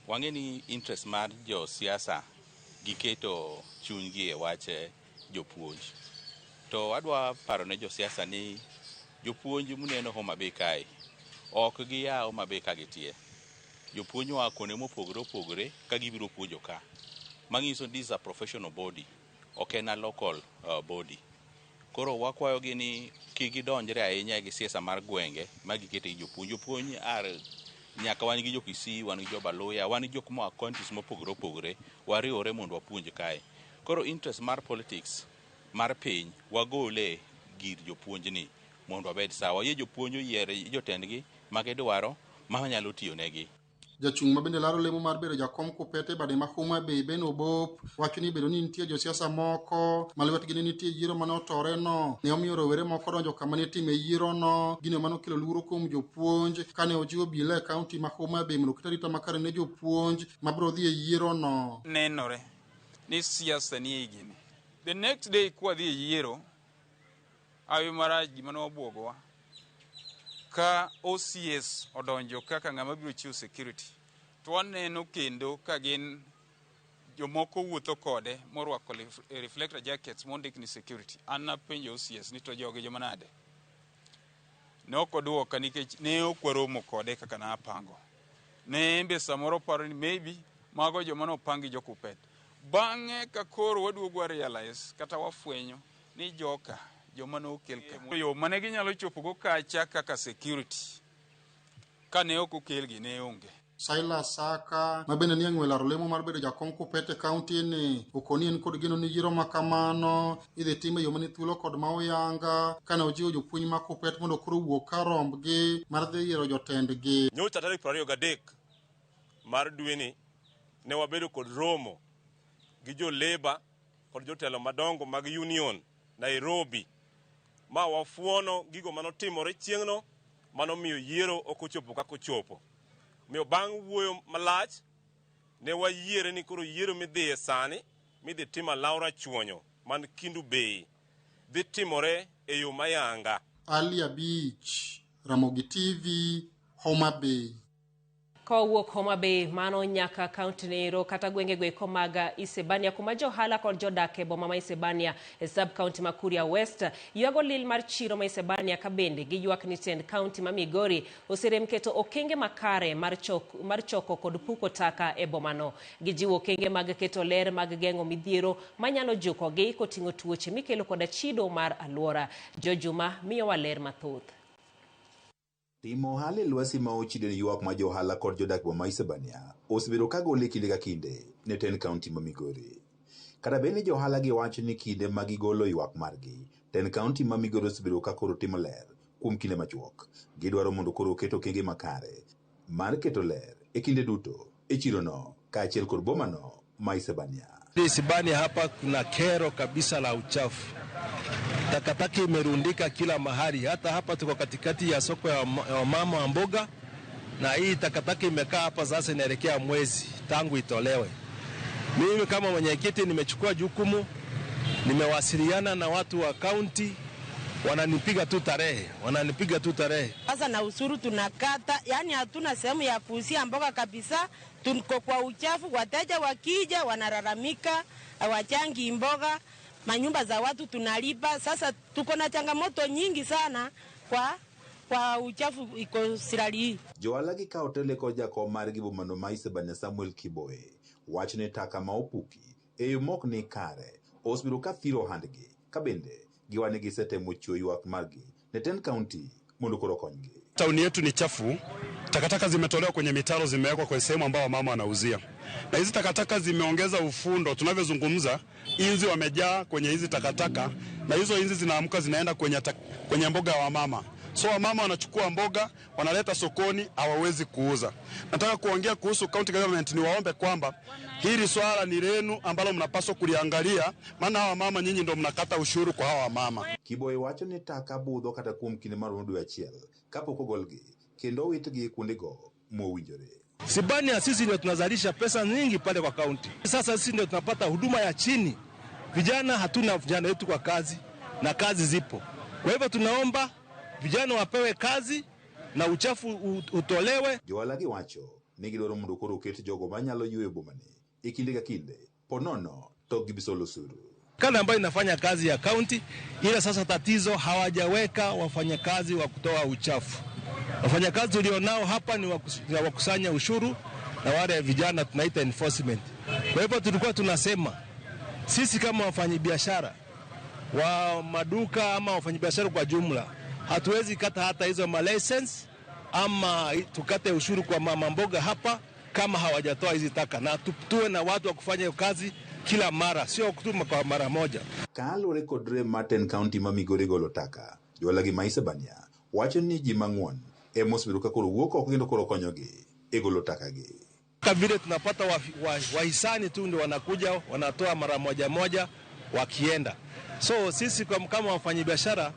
Wang'e ni interest mar josiasa giketo chunygi e wach jopuonj. To adwa paro ne josiasa ni jopuonj muneno Homa Bay kae ok gia Homa Bay ka gitie. Jopuonj oa kuonde mopogore opogore ka gibiro puonjo ka. Manyiso ni this is a professional body, ok en a local body. Koro wakwayogi ni kik gidonjre ahinya gi siasa mar gwenge ma gikete gi jopuonj. Jopuonj are nyaka wan gi jo Kisii, wan gi jo Baluya, wan gi jok moa counties mopogore opogore, wariwore mondo wapuonj kae. Koro interest mar politics mar piny wagole gir jopuonj ni mondo wabed sawa. Yie jopuonj oyier jotendgi magidwaro ma nyalo tiyo negi. Jachung' ma bende laro lemo mar bedo jakom Kuppet e bade ma Homa Bay Ben Obop wacho ni bedo ni nitie josiasa moko ma lwetgi ne nitie yiero mane otoreno ne omiyo rowere moko donjo kama ne itime yierono, gino mane okelo luoro kuom jopuonj kane ojiwo obila e kaunti ma Homa Bay mondo oket arita makare ne jopuonj mabiro dhi e yierono. Nenore ni siasa ni e gini. The next day kwadhi e yiero, hawi marach gima ne obuogowa ka OCS odonjo kaka ng'ama biro chiwo security to waneno kendo ka gin jomoko wuotho kode morwako reflector jackets mondik ni security. An napenjo OCS ni to jogi joma nade? Ne ok oduoka nikech ne ok waromo kode kaka napango. Ne en be samoro paro ni maybe mago joma nopangi jo Kuppet. Bang'e ka koro waduogo wa realize kata wafwenyo ni joka joma nokel ka. Yo mane ginyalo chopogo kacha kaka security kane ok okelgi ne onge. Silas Saka ma bende nie ng'we laro lemo mar bedo jakom Kuppet e kaunti ni okoni en kod geno ni yiero ma kamano idhi tim e yo mani thuolo kod ma oyanga kane ojiwo jopuonj ma Kuppet mondo koro owuog ka rombgi mar dhi yiero jotendgi. Nyocha tarik 23 mar dweni ne wabedo kod romo gi jo Labour kod jotelo madongo mag union Nairobi ma wafuono gigo manotimore chieng'no manomiyo yiero ok ochopo kaka ochopo. Omiyo bang' wuoyo malach ne wayiere ni koro yiero midhiye sani midhi tim Laura Chuonyo man Kendu Bay dhi timore e yo mayanga. Ali Abich, Ramogi TV, Homa Bay. Kowuok Homa Bay mano nyaka kaunti nero kata gwenge goeko mag Isebania kuma johala kod jodak e boma ma Isebania e sub county ma Kuria West ywago lil mar chiro ma Isebania ka bende giywak ni tend kaunti ma Migori oserem keto okenge makare mar choko kod puko taka e bomano. Gijiwo okenge mag keto ler mag geng'o midhiero manyalo jukogi koting'o tuoche mikelo koda chido mar aluora. Jojuma miyowa ler mathoth. Timo ohala e lwasi ma ochido en ywak ma johala kod jodak boma Isebania osebedo ka golo e kinde ka kinde ne tend kaunti ma Migori. Kata bed ni johala gi wacho ni kinde ma gigolo ywak margi, tend kaunti ma Migori osebedo ka koro timo ler kuom kinde machuok. Gidwaro mondo koro oket okenge makare mar keto ler e kinde duto e chirono kaachiel kod bomano ma Isebania. Isebania hapa kuna kero kabisa la uchafu. Takataka imerundika kila mahali. Hata hapa tuko katikati ya soko ya wamama wa mboga, na hii takataka imekaa hapa sasa inaelekea mwezi tangu itolewe. Mimi kama mwenyekiti nimechukua jukumu, nimewasiliana na watu wa county, wananipiga tu tarehe. Sasa na usuru tunakata, yani hatuna sehemu ya kuuzia mboga kabisa, tuko kwa uchafu, wateja wakija wanalalamika, hawachangi mboga. Manyumba za watu tunalipa. Sasa tuko na changamoto nyingi sana kwa uchafu iko sirali hii. Johala gi kawo tele kod jakom margi bomano ma Isebania Samuel Kiboe wacho ni taka ma opuki e yo mok ni kare osebedo ka thiro ohandgi ka bende giwani gisetemo chiwo ywak margi ne tend kaunti mondo koro okonygi. Tauni yetu ni chafu, takataka zimetolewa kwenye mitaro, zimewekwa kwenye sehemu ambayo mama wanauzia. Na hizi takataka zimeongeza ufundo. Tunavyozungumza, inzi wamejaa kwenye hizi takataka, na hizo inzi zinaamka zinaenda kwenye mboga wa mama. So wamama wanachukua mboga, wanaleta sokoni, hawawezi kuuza. Nataka kuongea kuhusu county government, niwaombe kwamba hili swala ni lenu ambalo mnapaswa kuliangalia, maana hawa mama nyinyi ndio mnakata ushuru kwa hawa mama. Kiboe wacho ni taka budho kata kuom kinde maromo dwe achiel kapok ogolgi kendo owitgi kuondego mowinjore. Sibania sisi ndio tunazalisha pesa nyingi pale kwa county. Sasa sisi ndio tunapata huduma ya chini. Vijana hatuna vijana wetu kwa kazi na kazi zipo. Kwa hivyo tunaomba vijana wapewe kazi na uchafu utolewe. Johala gi wacho ni gidwaro mondo koro oket jogo manyalo yweyo bomani e kinde ka kinde, po nono to gibisolo osuru. Kala ambayo inafanya kazi ya county, ila sasa tatizo hawajaweka wafanyakazi wa kutoa uchafu. Wafanyakazi tulionao hapa ni wakusanya ushuru na wale vijana tunaita enforcement. Kwa hivyo tulikuwa tunasema sisi kama wafanyabiashara wa maduka ama wafanyabiashara kwa jumla, hatuwezi kata hata hizo ma license ama tukate ushuru kwa mama mboga hapa kama hawajatoa hizi taka, na tuwe na watu wa kufanya kazi kila mara, sio kutuma kwa mara moja. Kaluwore kod rem mar tend kaunti ma Migori golo taka, johala gi ma Isebania wacho ni ji mang'won ema osebedo ka koro wuok oko kendo koro konyogi e golo taka gi. Vile tunapata wahisani tu ndio wanakuja wanatoa mara moja moja wakienda. So sisi kama wafanyabiashara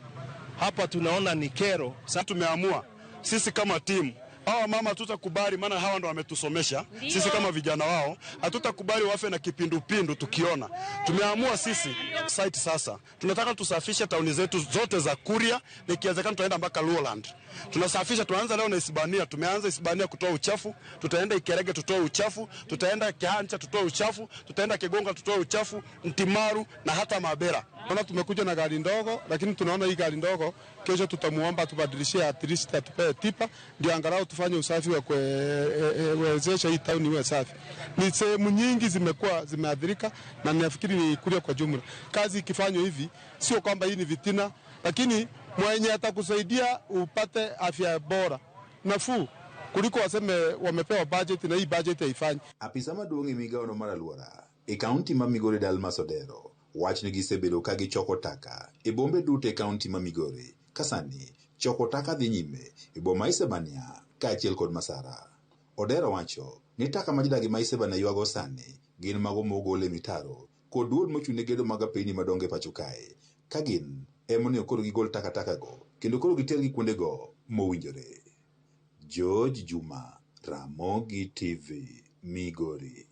hapa tunaona ni kero. Sasa tumeamua sisi kama timu hawa mama hatutakubali, maana hawa ndo wametusomesha. Sisi kama vijana wao hatutakubali wafe na kipindupindu tukiona. Tumeamua sisi site sasa tunataka tusafishe tauni zetu zote za Kuria, nikiwezekana tutaenda mpaka Luoland. Tunasafisha, tuanza leo na Isibania. Tumeanza Isibania kutoa uchafu, tutaenda Ikerege tutoe uchafu, tutaenda Kihancha tutoe uchafu, tutaenda Kigonga tutoe uchafu, Ntimaru na hata Mabera. Tunaona tumekuja na gari ndogo, lakini tunaona hii gari ndogo kesho tutamuomba tubadilishie at least atupee tipa ndio angalau tufanye usafi wa kuwezesha hii town iwe safi. Ni sehemu nyingi zimekuwa zimeathirika na ninafikiri ni Kuria kwa jumla. Kazi ikifanywa hivi sio kwamba hii ni vitina, lakini mwenye atakusaidia upate afya bora nafuu kuliko waseme wamepewa budget na hii budget haifanyi. Apisa maduong' e migawono mar alwora e kaunti ma Migori Dalmas Odero wach ni gisebedo ka gichoko taka e bombe duto e kaunti ma Migori ka sani choko taka dhi nyime e boma Isebania kaachiel kod Masara. Odero wacho ni taka ma jodak ma Isebania ywago sani gin mago mogol e mitaro kod duol mochung' ne gedo mag apeyni madongo e pacho kae ka gin emonego koro gigol takataka go kendo koro gitergi kuondego mowinjore. George Juma, Ramogi TV, Migori.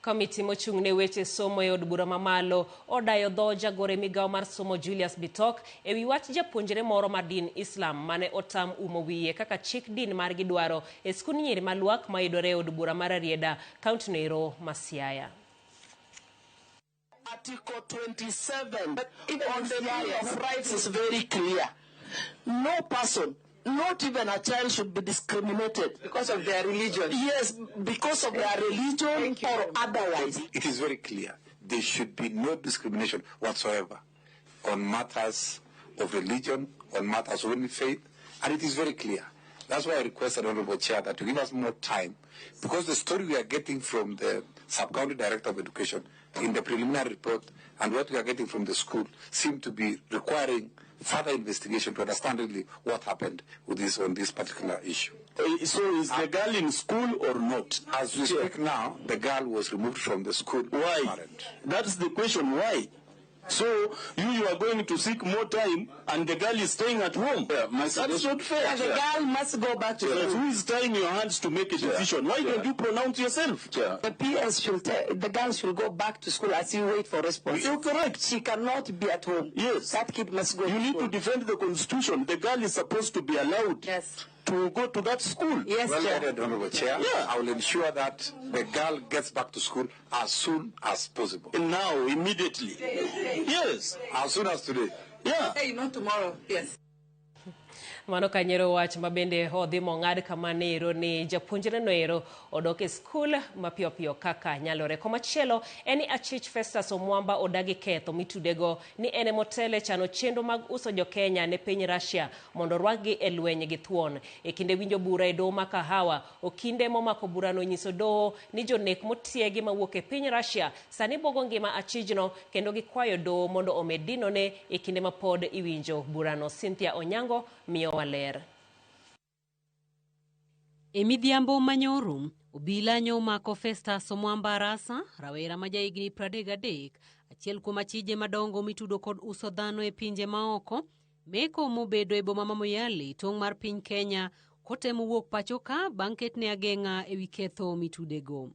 Komiti mochung' ne weche somo e od bura mamalo odayo dho jagoro e migawo mar somo Julius Bitok ewi wach japuonjre moro mar din Islam mane otam umo wiye kaka chik din margi dwaro e skund nyiri ma Lwak mayudore e od bura mar Rarieda, kaunti noero ma Siaya. Article 27 on the Bill of Rights is very clear. No person, not even a child, should be discriminated because of their religion. Yes, because of their religion or otherwise. It is very clear. There should be no discrimination whatsoever on matters of religion, on matters of any faith, and it is very clear. That's why I requested, Honorable Chair, that you give us more time, because the story we are getting from the Sub-County Director of Education in the preliminary report and what we are getting from the school seem to be requiring further investigation to understand really what happened with this on this particular issue. So is the girl in school or not? As we speak now, the girl was removed from the school. Why? Parent. That's the question, why? So you are going to seek more time and the girl is staying at home. Yeah, that's not fair. Yeah, the girl must go back to school. Who is tying your hands to make a decision? Why don't you pronounce yourself? Yeah. The PS should the girl should go back to school as you wait for response. You're correct. She cannot be at home. Yes. That kid must go. You to need school. To defend the constitution. The girl is supposed to be allowed. Yes. To go to that school. Yes, well, Chair. Honorable Chair, yeah. I will ensure that the girl gets back to school as soon as possible. Now, immediately. Yes. As soon as today. Yeah. Hey, not tomorrow. Yes. Mano kanyero wach mabende odhi mong'ad kama nero ni japuonjre noero odok e skul mapiyo piyo kaka nyalore. Komachielo en ni achich Festus Omwamba odagi ketho mitudego ni en emotele chano chenro mag uso jo-Kenya ne piny Russia mondo orwakgi e lweny gi thuon. E kinde winjo bura e doho ma Kahawa, okinde momako burano nyiso doho ni jonek motiegi mawuok e piny Russia sani buogo ngima achijno kendo gikwayo doho mondo omed dinone e kinde ma pod iwinjo burano. Cynthia Onyango miyo ler. E midhiambo manyoro, obila nyo omako Festus Omwamba Arasa, rawera ma jahigni 33, achiel kuom achije madongo mitudo kod uso dhano e pinje maoko, meko mobedo e boma ma Moyale, tong' mar piny Kenya, kotemo wuok pacho ka bang' ketne ageng'a ewi ketho mitudego.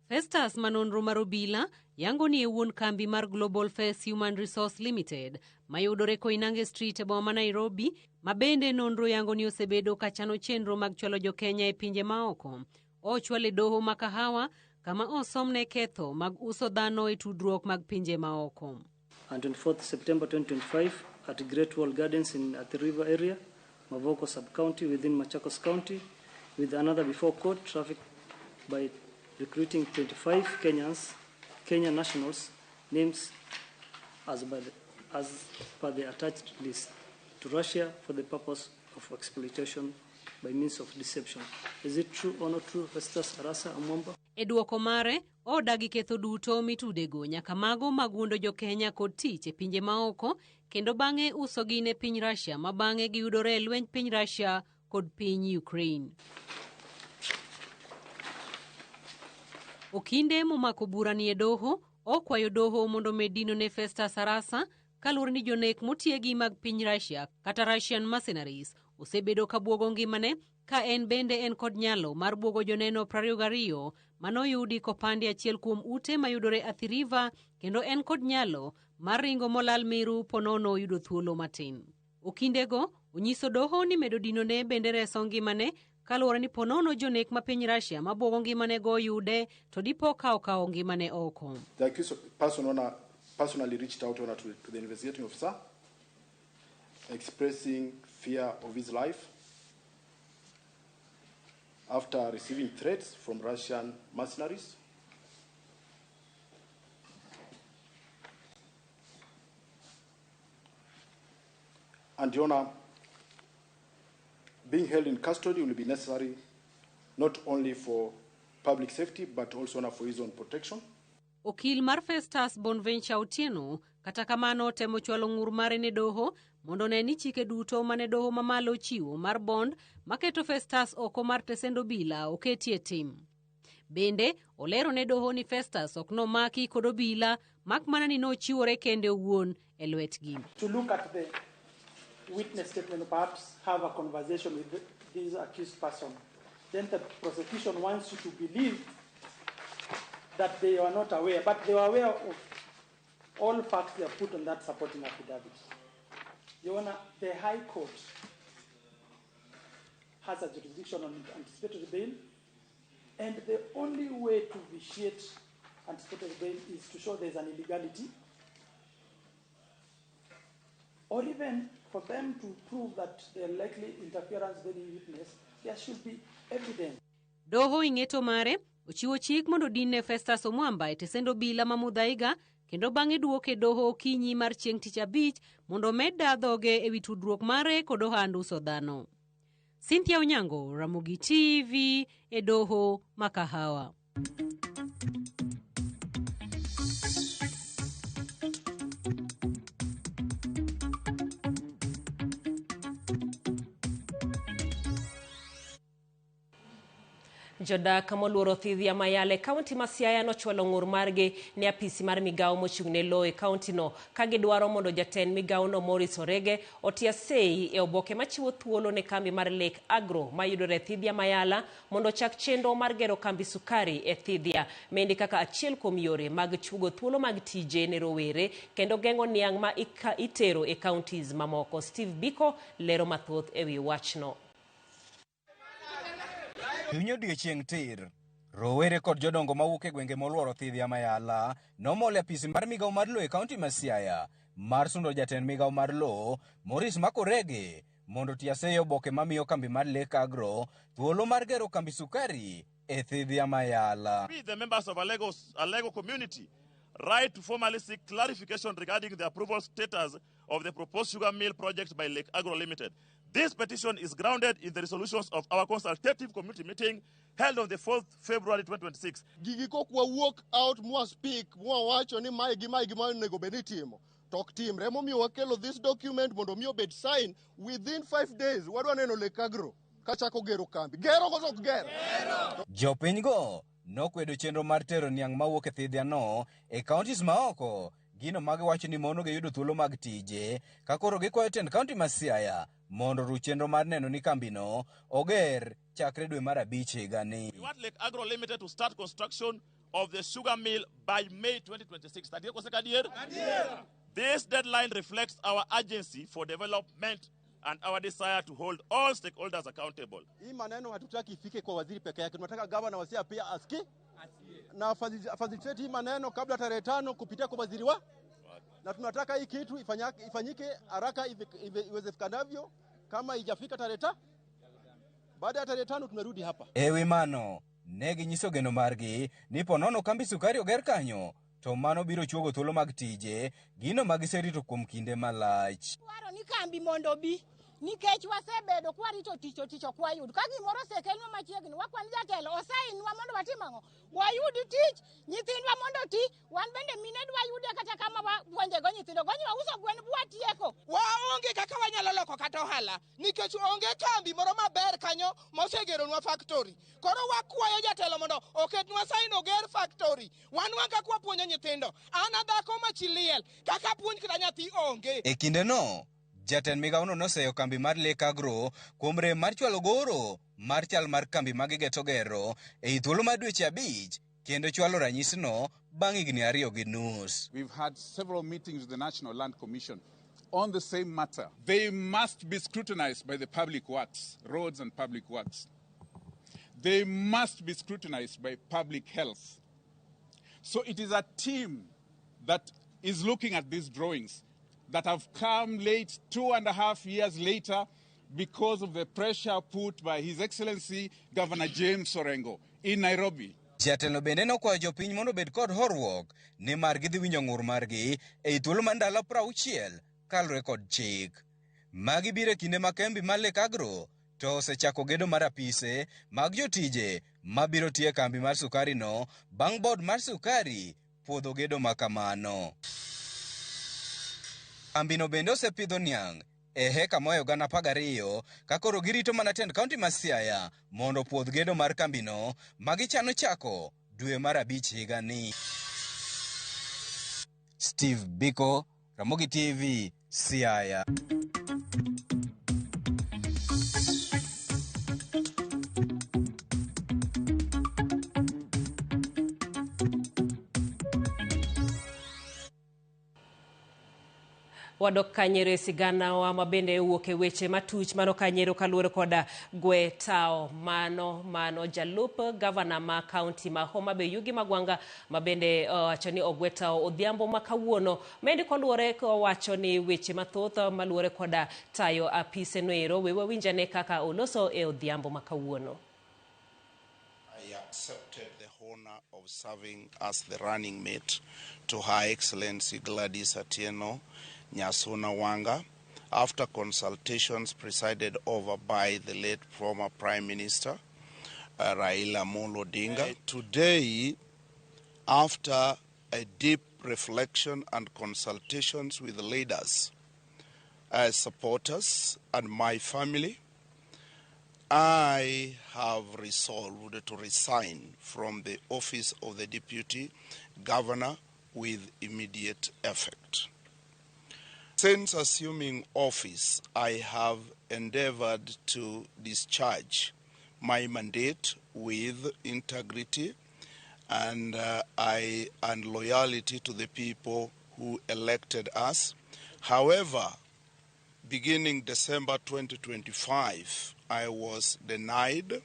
Festus ma nonro mar obila yango ni e wuon kambi mar Global Face Human Resource Limited mayudore Koinange Street e boma ma Nairobi, ma bende nonro yango ni osebedo ka chano chenro mag chwalo jo-Kenya e pinje maoko. Ochwal e doho ma Kahawa kama osomne ketho mag uso dhano e tudruok mag pinje maoko. And 24th September 2025 at Great Wall Gardens in Athi River area, Mavoko sub-county within Machakos County, with another before court traffic by recruiting 25 Kenyan nationals, names as per the attached list, to Russia for the purpose of exploitation by means of deception. Is it true or not true, Festus Arasa Omwamba? E duoko mare, odagi ketho duto mitudego nyaka mago mag wuondo jo-Kenya kod tich e pinje maoko, kendo bang'e usogi ne piny Russia ma bang'e giyudore e lwenj piny Russia kod piny Ukraine. Okinde momako bura ni e doho okwayo doho mondo omed dino ne Festus Arasa kaluwore ni jonek motiegi mag piny Russia kata Russian mercenaries osebedo ka buogo ngimane ka en bende en kod nyalo mar buogo joneno 22 manoyudi kopandi achiel kuom ute mayudore Athi River kendo en kod nyalo mar ringo molal miru ponono yudo thuolo matin. Okindego onyiso doho ni medo dinone bende reso ngimane kaluwore ni ponono jonek ma piny Russia mabuogo ngimane go yude to dipo ka okawo ngimane oko. The accused person owner personally reached out owner to the investigating officer, expressing fear of his life after receiving threats from Russian mercenaries. And Your Honor, being held in custody will be necessary not only for public safety but also for his own protection. Okil mar Festus Bonventure Otieno kata kamano temo chwalo ng'ur mare ne doho mondo one ni chike duto mane doho mamalo ochiwo mar bond maketo Festus oko mar tesend obila oketie tim. Bende olero ne doho ni Festus ok nomaki kod obila mak mana ni nochiwore kende owuon e lwetgi. To look at the witness statement or perhaps have a conversation with this accused person. Then the prosecution wants you to believe that they are not aware, but they were aware of all facts they have put on that supporting affidavit. Your Honor, the High Court has a jurisdiction on anticipatory bail, and the only way to vitiate anticipatory bail is to show there's an illegality, or even for them to prove that there likely interference with any witness, there should be evidence. Doho ing'eto mare ochiwo chik mondo din ne Festus Omwamba e tesend obila ma Muthaiga kendo bang'e duoke doho okinyi mar chieng' tich abich mondo omed daa dhoge ewi tudruok mare kod ohand uso dhano. Cynthia Onyango, Ramogi TV e doho ma Kahawa. Jodak moluoro Thidhia Mayala e kaunti ma Siaya nochwalo ng'ur margi ne apisi mar migawo mochung' ne lowo e kauntino ka gidwaro mondo jatend migawono Maurice Orege otia sei e oboke machiwo thuolo ne kambi mar Lake Agro mayudore Thidhia Mayala mondo ochak chenro mar gero kambi sukari e Thidhia mendi kaka achiel kuom yore mag chugo thuolo mag tije ne rowere kendo geng'o niang' ma itero e counties mamoko. Steve Biko lero mathoth ewi wachno. Chuny odiechieng' tir, rowere kod jodongo mawuok e gwenge moluoro Thidhia Mayala nomol e apisi mar migawo mar lowo e kaunti ma Siaya mar sundo jatend migawo mar lowo Maurice Makorege mondo otia sei oboke mamiyo kambi mar Lake Agro thuolo mar gero kambi sukari e Thidhia Mayala. We, the members of Alego community, right to formally seek clarification regarding the approval status of the proposed sugar mill project by Lake Agro Limited. This petition is grounded in the resolutions of our consultative community meeting held on the 4th February 2026. Gigi kok wawuok out mwa speak mwa wacho ni mae gi mae gi mae onego bed ni itimo to ok timre. Emomiyo wakelo this document mondo mi obed sign within 5 days. Wadwa neno Lake Agro kachako gero kambi. Gero koso ok gero? Jopinygo nokwedo chenro mar tero niang' mawuok e Thidhia no e counties maoko, gino magiwacho ni mono gi yudo thuolo mag tije ka koro gikwayo tend kaunti ma Siaya mondo oruch chenro mar neno ni kambino oger chakre dwe mar abich higani. We want Lake Agro Limited to start construction of the sugar mill by May 2026. Adier kose kadier? This deadline reflects our urgency for development and our desire to hold all stakeholders accountable. Hii maneno hatutaki ifike kwa waziri peke yake, tunataka gavana wa Siaya pia asikie na facilitate hii maneno kabla tarehe 5 kupitia kwa waziri wa, na tunataka hii kitu ifanyike haraka iwezekanavyo. Kama haijafika tarehe baada ya tarehe 5 tunarudi hapa. Ewi mano ne ginyiso geno margi ni ponono kambi sukari oger kanyo to mano biro chuogo thuolo mag tije gino magiserito kuom kinde malach. Dwaro ni kambi mondo bi Nikech wasebedo kwarito tich to tich ok wayud. Ka gimoro osekelnwa machiegni, wakwan jatelo osainwa mondo watim ang'o? Wayud tich, nyithindwa mondo oti, wan bende mine dwa yude kata kama wapuonjego nyithindo. Gonyo wauso gwen bwatieko. Waonge kaka wanyalo loko kata ohala nikech onge kambi moro maber kanyo mosegeronwa factory. Koro wakwayo jatelo mondo oketnwa sign oger factory. Wan kaka wapuonjo nyithindo. An a dhako ma chi liel, kaka apuonj kata nyathi onge. E kindeno, jatend migawono noseyo kambi mar Lake Agro kuom rem mar chwalo goro mar chal mar kambi ma gigeto gero ei thuolo mar dweche 5 kendo chwalo ranyisino bang' higni 2.5. We've had several meetings with the National Land Commission on the same matter. They must be scrutinized by the Public Works, Roads and Public Works. They must be scrutinized by Public Health. So it is a team that is looking at these drawings that have come late, 2.5 years later, because of the pressure put by His Excellency Governor James Orengo in Nairobi. Jatelo bende nokwayo jopiny mondo obed kod horuok nimar gidhi winjo ng'ur margi ei thuolo mar ndalo 60 kaluwore kod chik. Magi biro e kinde ma kambi mar Lake Agro to osechako gedo mar apise mag jotije mabiro tiyo e kambi mar sukari no bang' board mar sukari puodho gedo ma kamano. Kambino bende osepidho niang' e heka moyo 12,000 ka koro girito mana tend kaunti ma Siaya mondo opuodh gedo mar kambino ma gichano chako dwe mar 5 higani. Steve Biko, Ramogi TV, Siaya. Wadok kanyero e siganawa ma bende owuok e weche matuch mano kanyero kaluwore koda gwe tao mano jalup gavana ma kaunti ma Homa Bay Yugi Magwanga ma bende owacho ni ogwe tao odhiambo ma kawuono. Mendi koluwore kowacho ni weche mathoth maluwore koda tayo apise noero we wawinjane kaka oloso e odhiambo ma kawuono. I accepted the honor of serving as the running mate to Her Excellency Gladys Atieno Nyasuna Wanga after consultations presided over by the late former Prime Minister Raila Amolo Odinga. Today, after a deep reflection and consultations with the leaders, supporters, and my family, I have resolved to resign from the office of the Deputy Governor with immediate effect. Since assuming office, I have endeavored to discharge my mandate with integrity and loyalty to the people who elected us. However, beginning December 2025, I was denied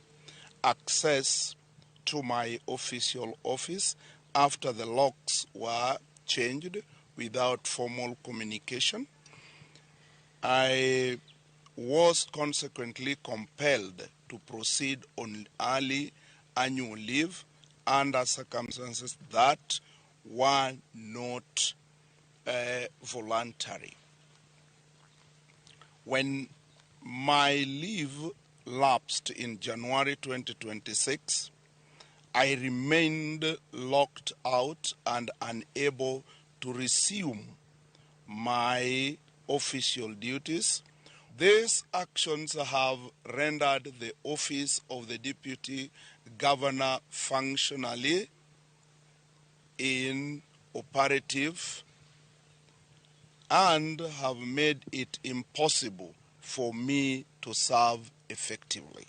access to my official office after the locks were changed without formal communication. I was consequently compelled to proceed on early annual leave under circumstances that were not voluntary. When my leave lapsed in January 2026, I remained locked out and unable to resume my official duties. These actions have rendered the office of the Deputy Governor functionally inoperative and have made it impossible for me to serve effectively.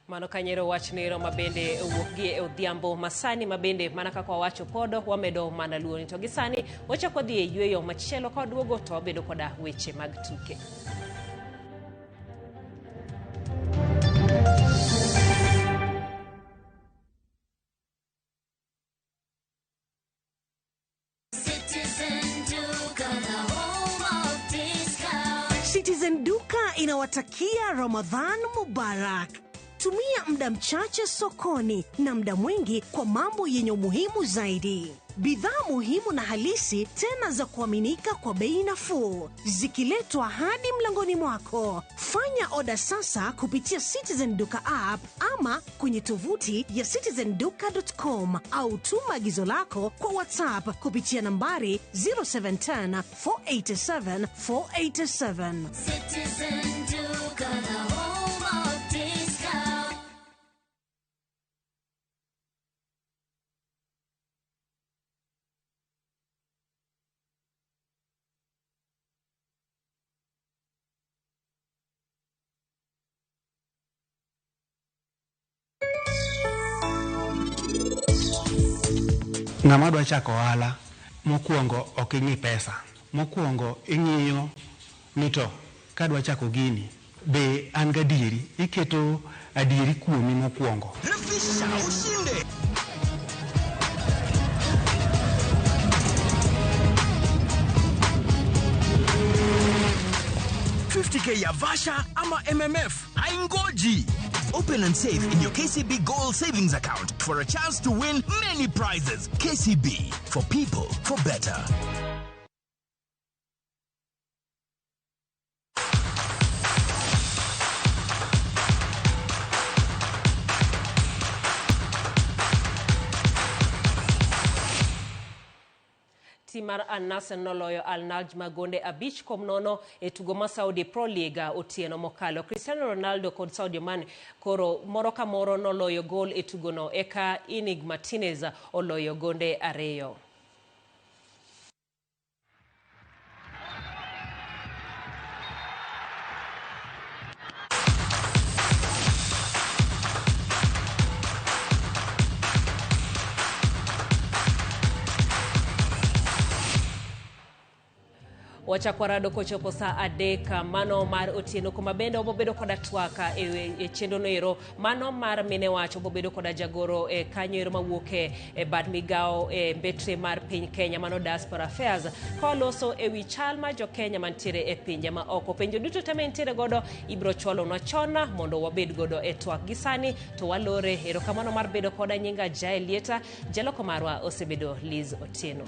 Mano kanyero wach nero mabende owuok gi e odhiambo masani mabende mana kaka wawacho podo wamedo mana luoni to gi sani wachako dhi e yweyo machielo ka waduogo to wabedo koda weche mag tuke. Citizen Duka inawatakia Ramadhan Mubarak. Tumia muda mchache sokoni na muda mwingi kwa mambo yenye umuhimu zaidi. Bidhaa muhimu na halisi tena za kuaminika kwa bei nafuu, zikiletwa hadi mlangoni mwako. Fanya oda sasa kupitia Citizen Duka app ama kwenye tovuti ya citizenduka.com au tuma agizo lako kwa WhatsApp kupitia nambari 0710 487 487. Citizen Duka, the home of discount. Ng'ama dwa chako ohala, mokwongo ok ing'i pesa. Mokwongo ing'iyo ni to kadwa chako gini, be an gadieri? Iketo adieri kuomi mokwongo. Refisha ushinde. K ya Vasha ama MMF haingoji. Open and save in your KCB Gold Savings Account for a chance to win many prizes. KCB, for people, for better. Tim mar Al Nassr noloyo Al Najma gonde 5-0 e tugo ma Saudi Pro League otieno mokalo. Cristiano Ronaldo kod Sadio Mane koro moro ka moro noloyo gol e tugono eka Inig Martinez oloyo gonde 2. Wachako rado kochopo saa 3 mano mar otieno, kuma bende obobedo koda twaka e chenro noero mano mar mine wach. Obobedo koda jagoro e kanyo ero mawuok e bad migao e mbetre mar piny Kenya mano Diaspora Affairs, koloso ewi chal mar jo Kenya mantiere e pinje ma oko. Penjo duto te mantiere godo ibiro chwalonwa chon mondo wabed godo e twak gi sani to walore. Erokamano mar bedo koda. Nyinga Jael Lieta, jaloko marwa osebedo Liz Otieno.